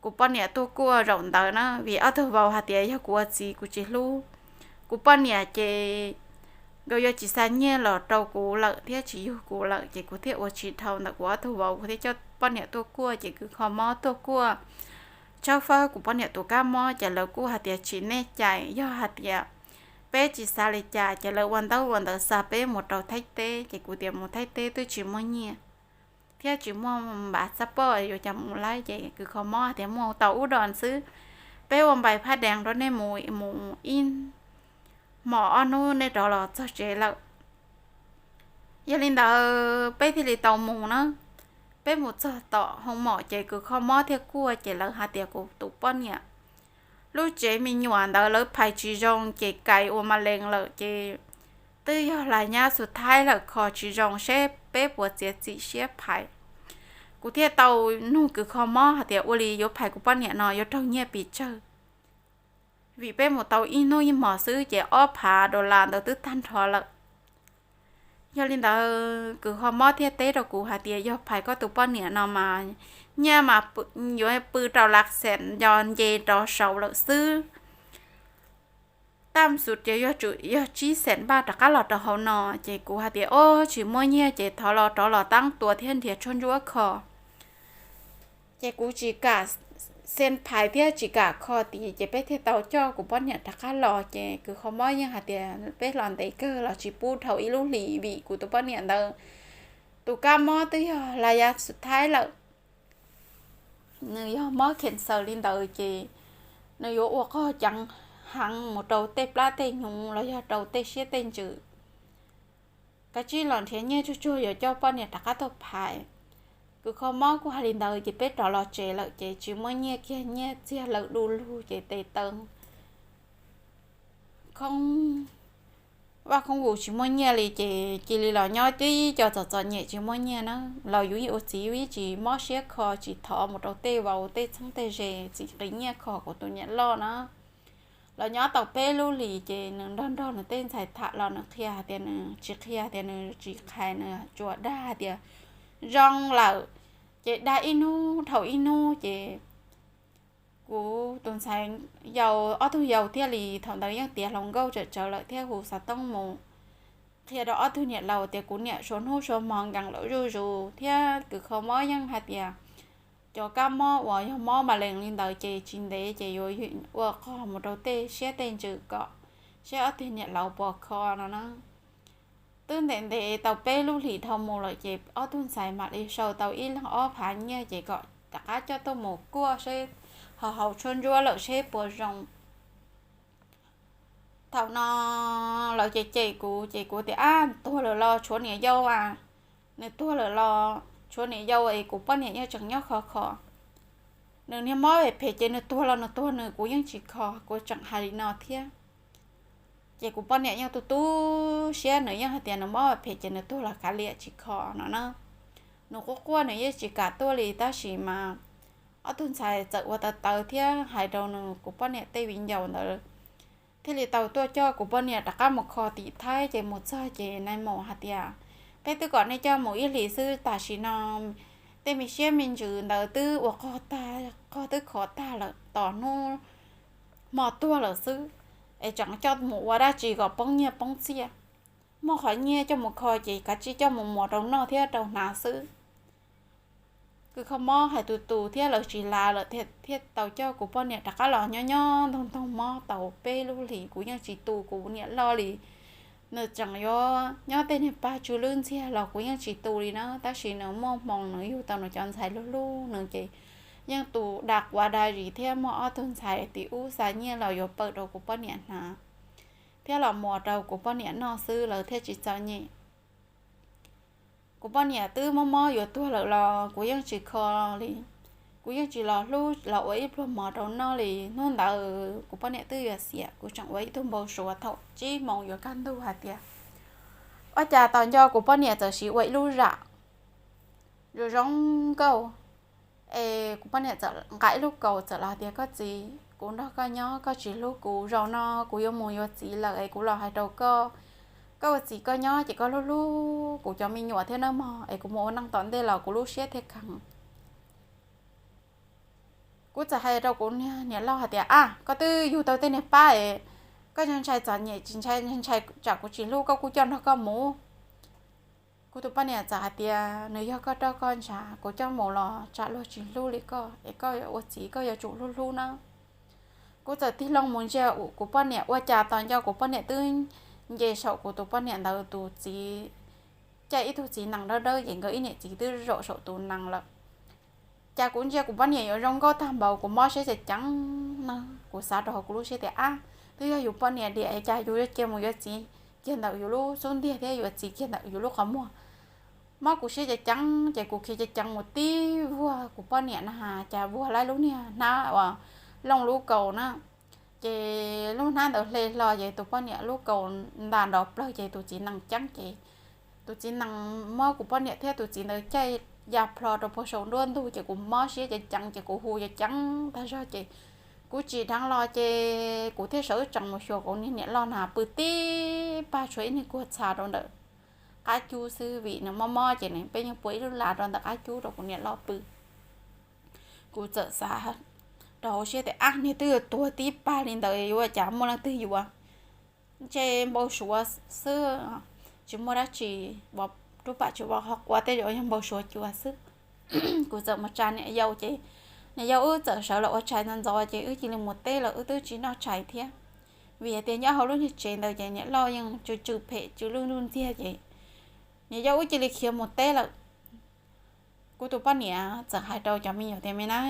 kuv poj niam tuaj kuaj zaum ntawd na, vim ob tug vauv hais tias yog kuv ua txiv kuv tsis hlub kuv poj niam ces nkawd yuav tsis xa nyiaj los rau kuv lawm thiab tsis yug kuv lawm ces kuv thiaj ua tsis dhau ntawm kuv ob tug vauv, kuv thiaj coj poj niam tuaj kuaj ces kuv kho mob tuaj kuaj tshawb fawb kuv poj niam tus kab mob ces lawv kuj hais tias tsis nej cai, yog hais tias peb tsis xav li cas ces lawv ua ntaub ua ntawv xa peb mus rau Thaib teb ces kuv tias mus Thaib teb twb tsis muaj nyiaj thiab tsis muaj npav xab poj yuav cas mus laib ces kuv kho mob hais tias mus tau ub dos xwb, peb ua npais phaj dees rau nej mus, mus ib hmos ob hnub nej rov los txog tsev lawm. Yog li ntawd peb thiaj li tau mus na. Peb mus txog tom hoo mom ces kuv kho mob thiaj kuaj ces lawv hais tias kuv tus poj niam lub tsev me nyuam ntawd lawv phais tsis zoo ces kais ua ma lees lawm ces twb yog las nyab xus thaib lawm, kho tsis zoo seb peb puas txiav txim siab phais. Kuv thiaj tau nug kuv kho mob hais tias ua li yuav phais kuv poj niam no yuav raug nyiaj pes tsawg, vim peb mus tau ib hnub ib hmos xwb ces ob phav dollar ntawd twb tag nrho lawm. Yog li ntawd kuv kho mob thiaj teb rau kuv hais tias yog phais koj tus poj niam no mas nyiaj mas yuav pw rau lak xees nco nce rov saud lawm xwb. Tam sim ces yuav tsum yog tsib xees npaj rov qab los rau hauv no ces kuv hais tias ob tsis muaj nyiaj ces thov los rov los tab tua thiab nrhiav tshuaj ntsuab kho. Ces kuv tsis kam xees phais thiab tsis kam kho tid ces peb thiaj tau coj kuv poj niam rov qab los ces kuv kho mob yeej hais tias peb los ntev kawg los tsis pub dhau ib lub hlis vim kuv tus poj niam ntawd tus kab mob twb yog las nyab xus thaib lawm. Nws yog mob cancer li ntawd ces nws yuav ua qog ceev heev mus rau tej plab tej hnyuv los yog rau tej siab tej ntsws. Kav tsij los nrhiav nyiaj tsuag tsuag yuav coj poj niam rov qab tuaj phais. Kws kho mob kuj hais li ntawd ces peb rov los tsev lawm ces tsis muaj nyiaj kiag, nyiaj txiag lawm du lug ces tes taw khoob vaj khoob vus tsis muaj nyiaj li ces cia li los nyob tib co txom txom nyem tsis muaj nyiaj na. Los yus ib ua txiv yus ib tsis mob siab kho tsis thov mus rau tej vauv tej txheeb tej ze txiv qiv nyiaj kho kuv tus niam loj na. Los nyob tau peb lub hlis ces nws nrog nrog nws tej ntxhais tham los nws qhia hais tias nws tsis, qhia tias nws tsis qhais, nws tsuas dag hais tias zoo lawm. Ces dag ib hnub dhau ib hnub ces kuv tus ntxhais yau, ob tug yau thiaj li thaum ntawd yeej tiav hluas nkauj tsawm tsawv lawm thiab hu xov tooj mus qhia rau ob tug niam laus tias kuv niam suav hnub suav hmo nkees lawm zuj zus thiab kws kho mob yeej hais tias cov kab mob uas yog mob ma lees li ntawd ces tsis ntev ces yuav ua qog mus rau tej siab tej ntsws kom saib ob tug niam laus puas kho no na. Twb ntev ntev tau peb lub hlis dhau mus lawm ces ob tug ntxhais mam li sau tau ib leeg ob phav nyiaj ces kom rov qab coj tuaj mus kuaj seb, ho haus tshuaj ntsuab lawm seb puas zoo. Thaum no lawv cem cem kuv ces kuv tias ab, tuag lawm los tshuav niam yau a, nws tuag lawm los tshuav niam yau es kuv poj niam yeej tseem nyob khov kho. Nws niag mob phem ces nws tuag los nws tuag nws, kuv yeej tsis kho, kuv tseem hais li no thiab. Ces kuv poj niam yeej tu tu siab, nws yeej hais tias nws mob phem ces nws tuag los kav liam tsis kho no na. Nws quaj quaj nws yeej tsis kam tuaj li tab sis mas ob tug ntxhais txawm ua tawv tawv thiab hais rau nws kuv poj niam tej viv ncaus ntawd thiaj li tau tuaj coj kuv poj niam rov qab mus kho tim Thaib ces mus txog ces nais maum hais tias peb twb kom nej coj mus ib hlis xwb, tam sim no tej me siab me ntsws ntawd twb ua qog tag, qog twb khov tag lawm, tos hnub hmo tuag lawm xwb, es tseem coj mus ua dab tsi kom poob nyiaj poob txiaj. Muaj qhov nyiaj coj mus kho ces kav tsij coj mus muas rau noj thiab rau hnav xwb. Kws kho mob hais tus tus thiab lawv tsis lav lawm thiaj tau coj kuv poj niam rov qab los nyob nyob ntoog ntoog mob tau peb lub hlis kuv yeej tsis tu kuv niam loj li. Nws tseem yuav nyob tej niag pag tsw lwb ntxiag los kuv yeej tsis tu li na, tab sis nws muaj hmoo nws yug tau nws cov ntxhais luag hlub nws ces yeej tu da quav da zis thiab muaj ob tug ntxhais tim ub xa nyiaj los yuav pawm rau kuv poj niam hnav thiab los muas rau kuv poj niam noj xwb lawv thiaj tsis txom nyem. Kuv poj niam twb mob mob yuav tuag lawm los kuv yeej tsis kho li. Kuv yeej tsis los hlub los ua ib pluag mov rau noj li. Hnub ntawd kuv poj niam twb yuav xiam, kuv tseem ua ib tug npau suav thaum tsib moos yuav kaj ntug hais tias ua cas tos nco kuv poj niam txawm siv ua ib lub zam zoo zoo nkauj. Es kuv poj niam txawm nqa ib lub kaus txawm los hais tias koj txiv, kuv nrog koj nyob koj tsis hlub kuv, zaum no kuv yuav mus yuav txiv lawm es kuv los hais rau koj, koj ua txiv koj nyob ces koj hlub hlub kuv cov me nyuam thiab nawb mog, es kuv mus ua neej tom ntej los kuv lub siab thiaj kheev. Kuv txawm hais rau kuv niag niam loj hais tias ab, koj twb yug tau tej niag pab es koj ntshai txom nyem tsis ntshai, ntshai tsam kuv tsis hlub koj kuj coj nrog koj mus. Kuv tus poj niam txawm hais tias nws yog koj roj koj ntsha, kuv coj mus los tsam luag tsis hlub li koj es koj ua txiv koj yuav tsum hlub hlub na. Kuv txawm tig loo mus ntsia kuv poj niam ua cas tos nco kuv poj niam twb nce saum kuv tus poj niam ntawd tus txiv, caij ib tug txiv nees dawb dawb ces nkawd ib niam txiv twb zaum saum tus nees lawm. Cas kuv ntsia kuv poj niam yuav zoo nkauj tag npaum kuv mob siab ceev ceev na, kuv xav rau hauv kuv lub siab tias ab, twb yog yus poj niam diam cas yus yuav cia mus yuav txiv kiag ntawm yus lub xub ntiag thiab yuav txiv kiag ntawm yus lub qhov muag. Mob kuv siab ceev ceev ces kuv khiav ceev ceev mus tib vuag kuv poj niam na, cas vuag laib lub niag hnab uas looj lub kaus na. Ces lub hnab ntawd hle hlo ces tus poj niam lub kaus ntas nrov plawg ces tus txiv nees ceeb ces tus txiv nees muab kuv poj niam thiab tus txiv ntawd caij ya plho rau puag saum nruab ntug ces kuv mob siab ceev ceev ces kuv hu ceev ceev tag zog ces kuv tsim dheev los ces kuv thiaj sawv tsees mus xyuas kuv niag niam loj na pw tib pag tshuav ib niag kuag txha rau ntawm qab cub xwb vim nws mob mob ces nws peb yeej pua ib lub lav rau ntawm qab cub rau kuv niam loj pw. Kuv txawm xav rau hauv siab tias ab, niag twb yuav tuag tib pag li ntawd yuav ua cas muaj leej twg yuav. Ntshe npau suav xwb, tsis muaj dab tsi, rub pam tsis vov qhov quav tej zaum yog npau suav cua xwb. Kuv txawm mus tsa niam yau ces niam yau wb txawm sawv los ua tshais ntxov ntxov ces wb cia li mus teb lawm, wb twb tsis noj tshais thiab. Vim hais tias nyob hauv lub niag tsev ntawd ces niam loj yeej tsw tsw phem tsw lwj lwj ntxiag ces niam yau wb cia li khiav mus teb lawm. Kuv tus poj niam txawm hais rau cov me nyuam tias, Me nab,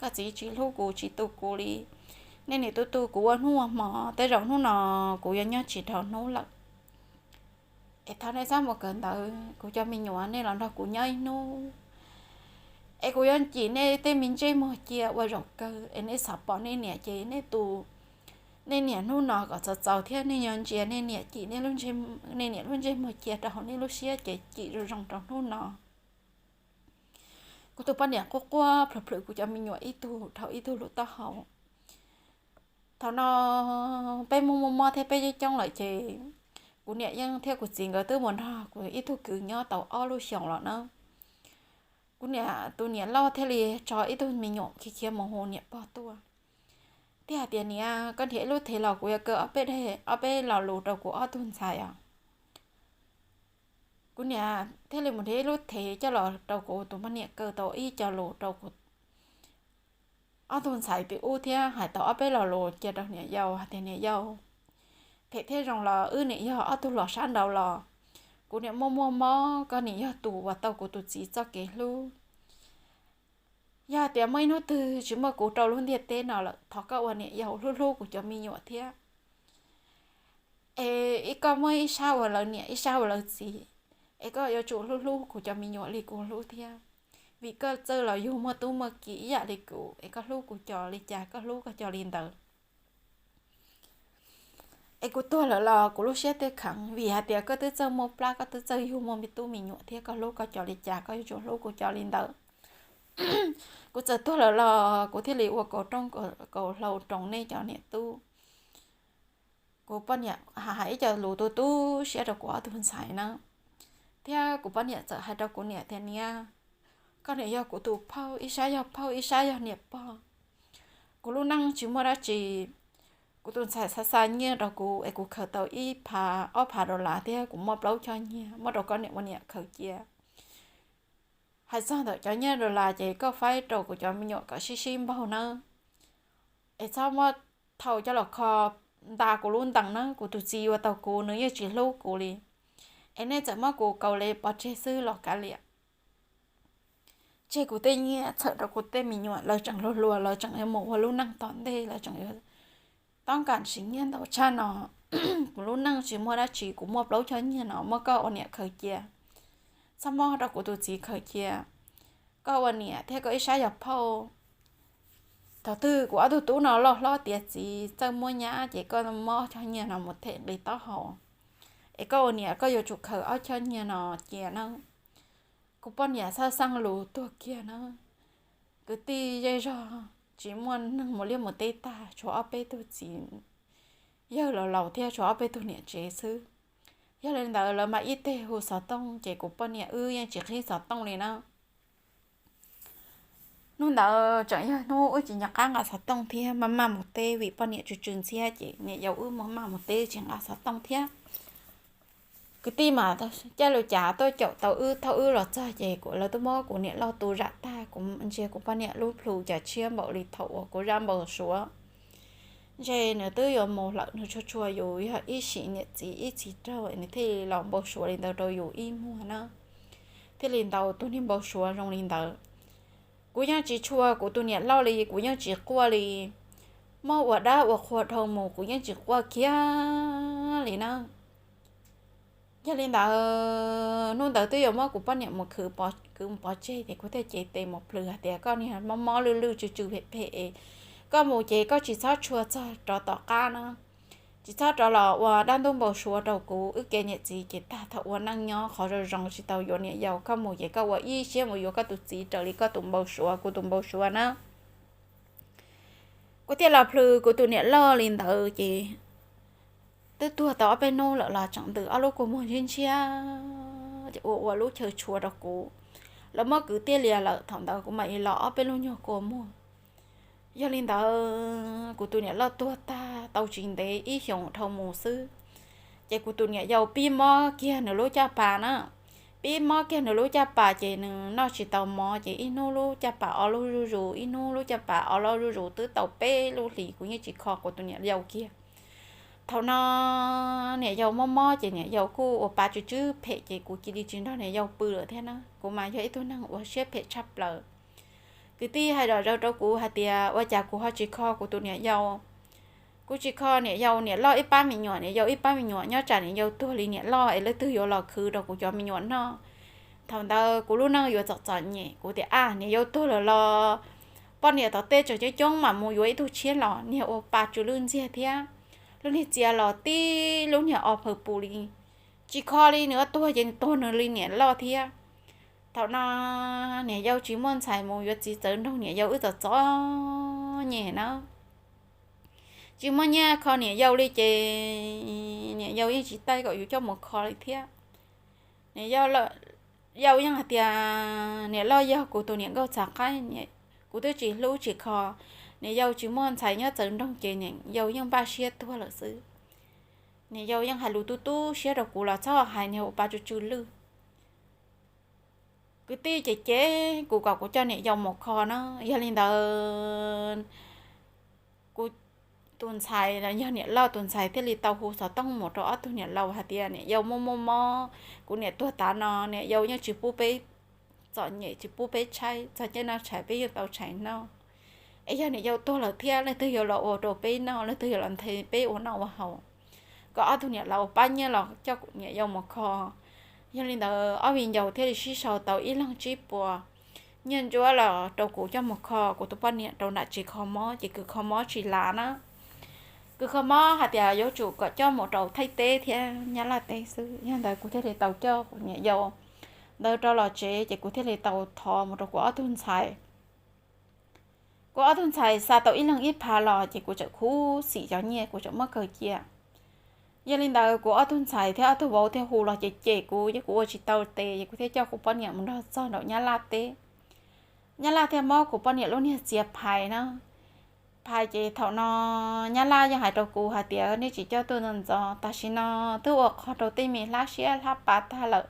koj txiv tsis hlub kuv tsis tu kuv li. Nej niam tu tu kuv ua hnub ua hmo, tej zaum hnub no kuv yuav nyob tsis dhau hnub lawm. Es thov nej txhob mus kawm ntawv, kuv cov me nyuam nej los nrog kuv nyob ib hnub. Es kuv yuav cim nej tej me ntsej muag cia ua zaum kawg es nej xav pom nej niam ces nej tu nej niam hnub no kom txaus txaus thiab nej yuav ntsia nej niam cim nej niam lub ntsej muag cia rau hauv nej lub siab ces cim zoo zoo rau hnub no. Kuv tus poj niam quaj quaj plhws plhws kuv cov me nyuam ib tug dhau ib tug lub taub hau. Thaum no peb muaj muaj mob thiab peb coob coob lawm ces kuv niam yeej thiab kuv txiv nkawd twb mus nrog kuv ib tug kwv nyob tau ob lub xyoos lawm na. Kuv niam tus niam loj thiaj li tso ib tug me nyuam khiav khiav mus hu niam pog tuaj. Thiaj hais tias, Niam, koj nrhiav ib lub thev los kuv yuav kaw ob peb, ob peb lo lus rau kuv ob tug ntxhais os. Kuv niam thiaj li mus nrhiav ib lub thev coj los rau kuv tus poj niam kaw tau ib co lus rau kuv ob tug ntxhais tim ub thiab hais tau ob peb lo lus cia rau niam yau hais tias, Niam yau, phem thiab zoo los wb niam yog ob tug los sab nraud los kuv niam muaj muaj mob, koj niam yog tus uas tau kuv tus txiv txoj kev hlub. Yog hais tias muaj ib hnub twg tsis muaj kuv rau lub ntiaj teb no lawm, thov koj ua niam yau hlub hlub kuv cov me nyuam thiab. Es ib koj muaj ib sab ua lawv niam ib sab ua lawv txiv, es koj yuav tsum hlub hlub kuv cov me nyuam li kuv hlub thiab. Vim koj txawj los yug muaj tub muaj ki ib yam li kuv, es koj hlub kuv cov li cas koj hlub koj cov li ntawd. Es kuv tuag lawm los kuv lub siab twb kheev, vim hais tias koj twb txawj muaj plab, koj twb txawj yug muaj me tub me nyuam thiab, koj hlub koj cov li cas koj yuav tsum hlub kuv cov li ntawd. Kuv txawm tuag lawm los kuv thiaj li ua kaus rooj kaus hlau roos nej cov niam tub. Kuv poj niam hais ib co lus tu tu siab rau kuv ob tug ntxhais na. Thiab kuv poj niam txawm hais rau kuv niam tias, Niam, koj niam yog kuv tus phauj, ib sab yog phauj ib sab yog niam pog. Kuv lub neej tsis muaj dab tsi. Kuv tus ntxhais xa xa nyiaj rau kuv es kuv khaws tau ib phav ob phav dollar thiab kuv muaj plaub choj nyiaj muab rau koj niam ua niam khaws cia. Hais txog ntawm cov nyiaj dollar ces koj faib rau kuv cov me nyuam kom sib sib npaug nawb. Es txhob muab thau coj los kho nta kuv lub ntees nawb, kuv tus txiv yuav tau kuv nws yeej tsis hlub kuv li. Es nej txawm muab kuv kaus le pov tseg xwb los kav liam. Tseg kuv tej nyiaj txhawm rau kuv tej me nyuam, lawv tseem hluas hluas, lawv tseem yuav mus ua lub neej tom ntej, lawv tseem yuav toob kas siv nyiaj ntau tshaj no. Kuv lub neej tsis muaj dab tsi, kuv muaj plaub choj nyiaj no muab koj ua niam khaws cia. Txhob muab rau kuv tus txiv khaws cia. Koj ua niam thiab koj ib sab yog phauj. Thaum twg kuv ob tug tub no loj hlob tiav txiv txawj muab nyab ces koj muab ob choj nyiaj no mus them nqi taub hau. Es koj ua niam koj yuav tsum khaws ob choj nyiaj no cia na. Kuv poj niam xab xeeb lus tuag kiag na. Kwv tij zej zog tsis muaj neeg mus liaj mus teb tag, tshuav ob peb tug txiv yawg laus laus thiab tshuav ob peb tug niam tsev xwb. Yog li ntawd lawv mas ib teg hu xov tooj ces kuv poj niam wb yeej tsis qhib xov tooj li na. Hnub ntawd tseem yog hnub wb tsis nco qab nqa xov tooj thiab, maj maj mus teb vim poj niam tsw tsw ntxhiab ces niam yau wb maj maj mus teb tsis nqa xov tooj thiab. Kwv tij mas caij lus cav tuaj caum tau wb thaum wb los txog ces lawv twb muab kuv niam loj tu zam tag, kuv ntsia kuv poj niam lub plhu cas tshiab npaum li thaum uas kuv zaj npau suav. Ntshe nws twb yuav mus lawm, nws tshua tshua yus yog ib sim niam txiv ib txhis raug nws thiaj li los npau suav li ntawd rau yus ib muag na. Thiaj li ntaus tus niag npau suav zoo li ntawd. Kuv yeej tsis tshua kuv tus niam loj li, kuv yeej tsis quaj li. Muab ua dab ua qhua dhau mus kuv yeej tsis quaj kiag li na. Yog li ntawd hnub ntawd twb yuav muab kuv poj niam mus khwv, kwv mus pov tseg ces kuv thiaj cev tes mus plhws hais tias, Koj niag mob mob lwj lwj tsw tsw phem phem es, koj mus ces koj tsis txhob tshua txog rov tom qab na. Tsis txhob rov los ua dab ntub npau suav rau kuv, wb kev niam txiv ces tag, thaum ua neej nyob qhov zoo zoo tsis tau yuav niam yau, koj mus ces koj ua ib siab mus yuav koj tus txiv raws li koj tus npau suav, kuv tus npau suav na. Kuv thiaj los plhws kuv tus niam loj li ntawd ces twb tuag tau ob peb hnub lawm los tseem ntws ob lub kua muag ntshiab ntshiab, ua ua lub chaw tshua rau kuv. Lawv muab kwv tiag lias lawm, thaum ntawd kuv mam li los ob peb lub nyuag kua muag. Yog li ntawd kuv tus niam loj tuag tag tau tsis ntev ib xyoos dhau mus xwb, ces kuv tus niam yau pib mob kiag nws lub caj pas na. Pib mob kiag nws lub caj pas ces nws noj tsis tau mov ces ib hnub lub caj pas ob lub zuj zus, ib hnub lub caj pas ob lub zuj zus, twb tau peb lub hlis kuv yeej tsis kho kuv tus niam yau kiag. Thaum no niam yau mob mob ces niam yau kuj ua pa tsw tsw phem ces kuv cia li tsis nrog niam yau pw lawm thiab na. Kuv mas yog ib tug neeg ua siab phem tshaj plaws. Kwv tij hais zom zaws rau kuv hais tias ua cas kuv ho tsis kho kuv tus niam yau. Kuv tsis kho niam yau, niam loj ib pab me nyuam, niam yau ib pab me nyuam, nyob tsam niam yau tuag li niam loj es leej twg yuav los khwv rau kuv cov me nyuam noj. Thaum ntawd kuv lub neej yuav txom txom nyem, kuv tias a niam yau tuag lawm los poj niam tom tej tseem coob coob mas mus yuav ib tug tshiab los niag ua pa tsw lwj ntxiag thiab. Lub niag txiv los tib lub niag o phaw pus li, tsis kho li nws tuag ces tuag nws li niam loj thiab. Thaum no niam yau tsis muaj ntxhais mus yuav txiv txawv nroog, niam yau wb txom txom nyem na. Tsis muaj nyiaj kho niam yau li ces niam yau yeej tsis taij kom yus coj mus kho li thiab. Niam yau yeej hais tias niam loj yog kuv tus niam nkauj txhav qaib, kuv twb tsis hlub tsis kho, niam yau tsis muaj ntxhais nyob txawv nroog ces niam yau yeej npaj siab tuag lawm xwb. Niam yau yeej hais lus tu tu siab rau kuv los txhob hais, niag ua pa tsw tsw lwj. Kwv tij ces cem kuv kom kuv coj niam yau mus kho na. Yog li ntawd kuv tus ntxhais, yog niam loj tus ntxhais thiaj li tau hu xov tooj mus rau ob tug niam laus hais tias niam yau muaj muaj mob, kuv niam tuag tas no niam yau yeej tsis pub peb txom nyem, tsis pub peb tshaib, txog caij noj tshais peb yeej tau tshais noj. Es yog niam yau tuag lawm thiab leej twg yuav los ua rau peb noj, leej twg yuav los nthe peb ua noj ua haus? Kom ob tug niam laus pab nyiaj los coj niam yau mus kho. Yog li ntawd ob viv ncaus thiaj li sib sau tau ib leeg tsib puas nyiaj ntsuab los rau kuv coj mus kho kuv tus poj niam rau nram tsev kho mob, ces kws kho mob tsis lav na. Kws kho mob hais tias yuav tsum kom coj mus rau Thaib teb thiab Nyab Laj teb xwb. Yog ntawd kuv thiaj li tau coj kuv niam yau ntawd rau los tsev, ces kuv thiaj li tau thov mus rau kuv ob tug ntxhais. Kuv ob tug ntxhais xa tau ib leeg ib phav los ces kuv tseem khuv xim cov nyiaj, kuv tseem muab kaw cia. Yog li ntawd kuv ob tug ntxhais thiab ob tug vauv thiaj hu los ces cem kuv, ces kuv ua tsis tau tes, ces kuv thiaj coj kuv poj niam mus nrog txog nraum Nyab Laj teb. Nyab Laj thiaj muab kuv poj niam lub niag txiav phais na. Phais ces thaum no Nyab Laj yeej hais rau kuv hais tias nej tsis coj tuaj ntxov ntxov, tam sim no twb ua qhov rau tej me hlab siab hlab pa tag lawm.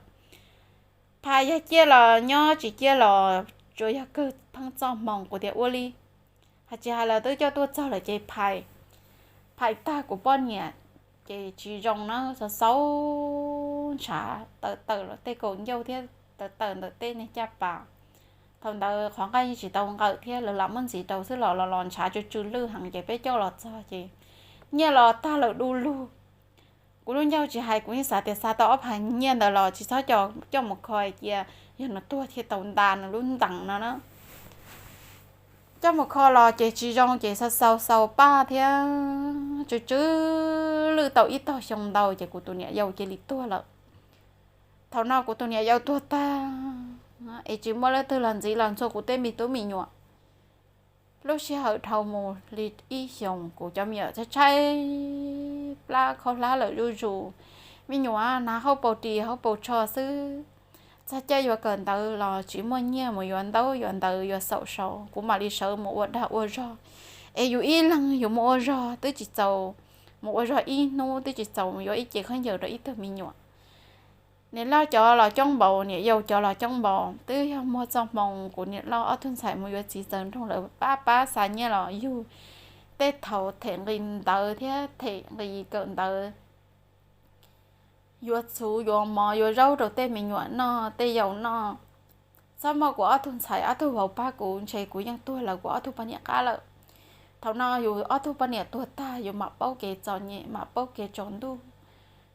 Phais yog ciaj los nyob, tsis ciaj los tsuas yog kawg pheej txoj hmoo. Kuv tias ua li, hais tsis hais los twb coj tuaj txog lawm ces phais. Phais tag kuv poj niam ces tsis zoo na, xau xau ntshav tawm tawm los tej kaum ncauj thiab tawm tawm ntawm tej niag caj pas. Thaum ntawd qhov nqaij yeej tsis tau nqawm thiab, lawv lam muab ntxiv rau xwb los los los ntshav tsw tsw lwj heev ces peb coj los txog ces nyiaj los tag lawm du lug. Kuv lub ncauj tsis hais, kuv yeej xav tias xa tau ob phav nyiaj ntawd los tsis txhob coj mus kho cia, yog nws tuag thiaj tau nta nws lub ntees no na. Coj mus kho los ces tsis zoo ces xau xau xau paj thiab tsw tsw lwj tau ib tog xyoo ntau ces kuv tus niam yau cia li tuag lawm. Thaum no kuv tus niam yau tuag tag es tsis muaj leej twg los ntxiv los ntxhua kuv tej me tub me nyuam. Lub sij hawm dhau mus li ib xyoos kuv cov me nyuam tshaib tshaib plab khaub hlab lawm zuj zus, me nyuam hnav hauv paus ris hauv paus tsho xwb. Txog caij yuav kawm ntawv los tsis muaj nyiaj mus yuav ntaub yuav ntawv yuav xaum saud, kuv mam li sawv mus ua dag ua zog. Es yus ib leeg yus mus ua zog twb tsis txaus, mus ua zog ib hnub twb tsis txaus mus yuav ib ce khaub ncaws rau ib tug me nyuam. Niam loj cov los coob npaum, niam yau cov los coob npaum, twb yog muaj txoj hmoo kuv niam loj ob tug ntxhais mus yuav txiv txawv nroog lawv pab pab xa nyiaj los yug tej thaum them nqi ntawv thiab them nqi kawm ntawv, yuav txhuv yuav mov yuav zaub rau tej me nyuam noj tej yau noj. Txhob muaj kuv ob tug ntxhais ob tug vauv pab kuv ntshe kuv yeej tuag lawv kuv ob tug poj niam qab lawm. Thaum no yus ob tug poj niam tuag tag yus mam paub kev txom nyem mam paub kev tsaus ntuj.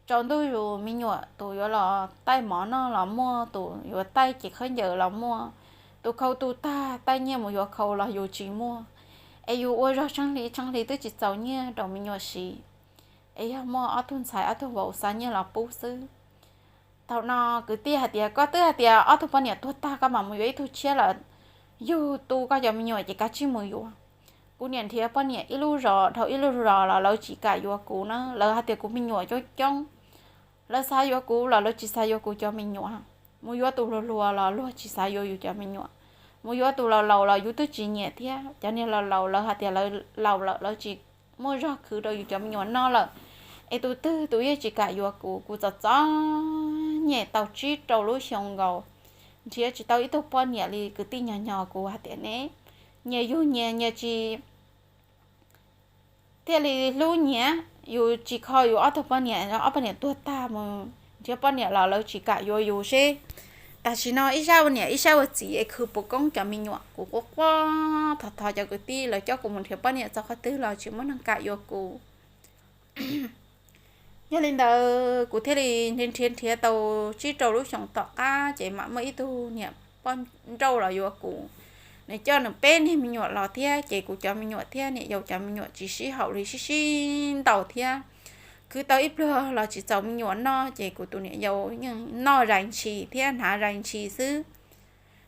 Tsaus ntuj yus me nyuam tus yuav los taij mov noj los muaj, tus yuav taij ces khaub ncaws los muaj, tus khau tu tag taij nyiaj mus yuav khau los yus tsis muaj. Es yus ua zog tsheej hli tsheej hli twb tsis txaus nyiaj rau me nyuam siv. Es yog muaj ob tug ntxhais ob tug vauv xa nyiaj los pub xwb. Thaum no kwv tij hais tias koj twb hais tias ob tug poj niam tuag tag koj mam mus yuav ib tug tshiab lawm, yug tu koj cov me nyuam ces kav tsij mus yuav. Kuv niam nrhiav poj niam ib lub zos dhau ib lub zos los lawv tsis kam yuav kuv na, lawv hais tias kuv me nyuam coob coob. Lawv xav yuav kuv los lawv tsis xav yuav kuv cov me nyuam. Mus yuav tus hluas hluas los luag tsis xav yuav yus cov me nyuam. Mus yuav tus laus laus los yus twb tsis nyiam thiab, cov niag laus laus lawv hais tias lawv laus lawm lawv tsis muaj zog khwv rau yus cov me nyuam noj lawm. Es tus twg tus yeej tsis kam yuav kuv, kuv txom txom nyem tau tsib rau lub xyoo nkaus, nrhiav tsis tau ib tug poj niam li. Kwv tij nyo nyo kuv hais tias ne, nyias yug nyias, nyias tsis thiaj li hlub nyias. yus tsis kho yus ob tug poj niam, ob poj niam tuag tag mus nrhiav poj niam los lawv tsis kam yuav yus seb. Tam sim no ib sab ua niam ib sab ua txiv es khwv puv koob cov me nyuam, kuv quaj quaj thov thov cov kwv tij lawv coj kuv mus nrhiav poj niam txog qhov twg los tsis muaj neeg kam yuav kuv. Yog li ntawd kuv thiaj li nrhiav nrhiav nrhiav tau tsib rau lub xyoos tom qab ces mam muaj ib tug niam poj nrauj los yuav kuv. Nws coj nws peb niag me nyuam los thiab ces kuv cov me nyuam thiab niam yau cov me nyuam tsis sib haum li, sib sib ntaus thiab. Khwv tau ib pluag los tsis txaus me nyuam noj ces kuv tus niam yau yeej noj zais ntshis thiab hnav zais ntshis xwb.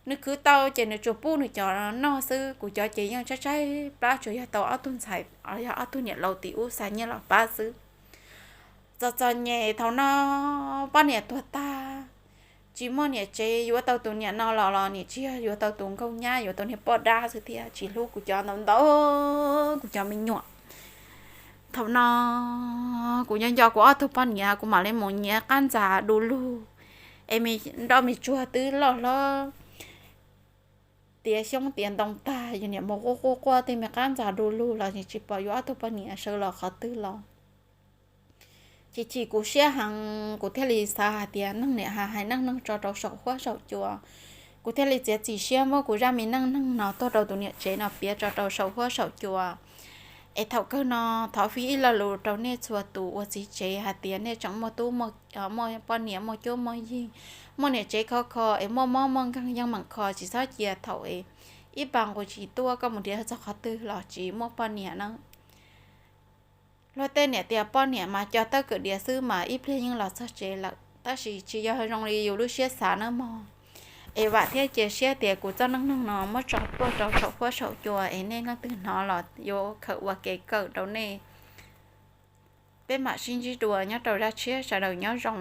Nws khwv tau ces nws tsuas pub nws cov noj xwb, kuv cov ces yeej tshaib tshaib plab tsuas yog tau ob tug ntxhais, yog ob tug niam laus tim ub xa nyiaj los pab xwb. Txom txom nyem thaum no poj niam tuag tag, tsis muaj niam tsev yuav tau tus niam no los los niam tsis yog yuav tau tus nkauj nyab, yuav tau niag poj dab xwb thiab, tsis hlub kuv cov ntau ntau, kuv cov me nyuam. Thaum no kuv nco nco kuv ob tug poj niam, kuv mam li mus nyiav qab ntxas du lug, es nroj me tsuag twb loj hlob tiav xyoob tiav ntoo tag, yus niam mus quaj quaj quaj tej me qab ntxas du lug los tsis pom yus ob tug poj niam sawv los qhov twg los. Ces chim kuv siab heev, kuv thiaj li xav hais tias neeg niam hais hais neej neeg tso rau saum huab saum cua. Kuv thiaj li txiav txim siab muab kuv zaj me neej neeg no tuaj rau tus niam tsev no piav tso rau saum huab saum cua. Es thaum kawg no thov fij ib lo lus rau nej txhua tus ua txiv tsev hais tias nej tseem muaj tub muaj poj niam muaj cuab muaj yig, muaj niam tsev khov kho es muaj mob muaj nkeeg yeej meem kho, tsis txhob cia thaum es ib pa nqus tsis tuaj koj mus nrhiav txog qhov twg los tsis muaj poj niam na. Luag tej niam tias poj niam mas co tawb kawm diav xwb mas ib pliag yeej los txog tsev lawm, tab sis tsis yog zoo li yus lub siab xav nawb mog. Es vam thiab cia siab tias kuv txoj neej neeg no muab tso tuaj rau saum huab saum cua es nej leej twg hnov los yuav khaws ua kev kawm rau nej peb mam sib ntsib dua nyob rau zaj tshiab, sawv daws nyob zoo.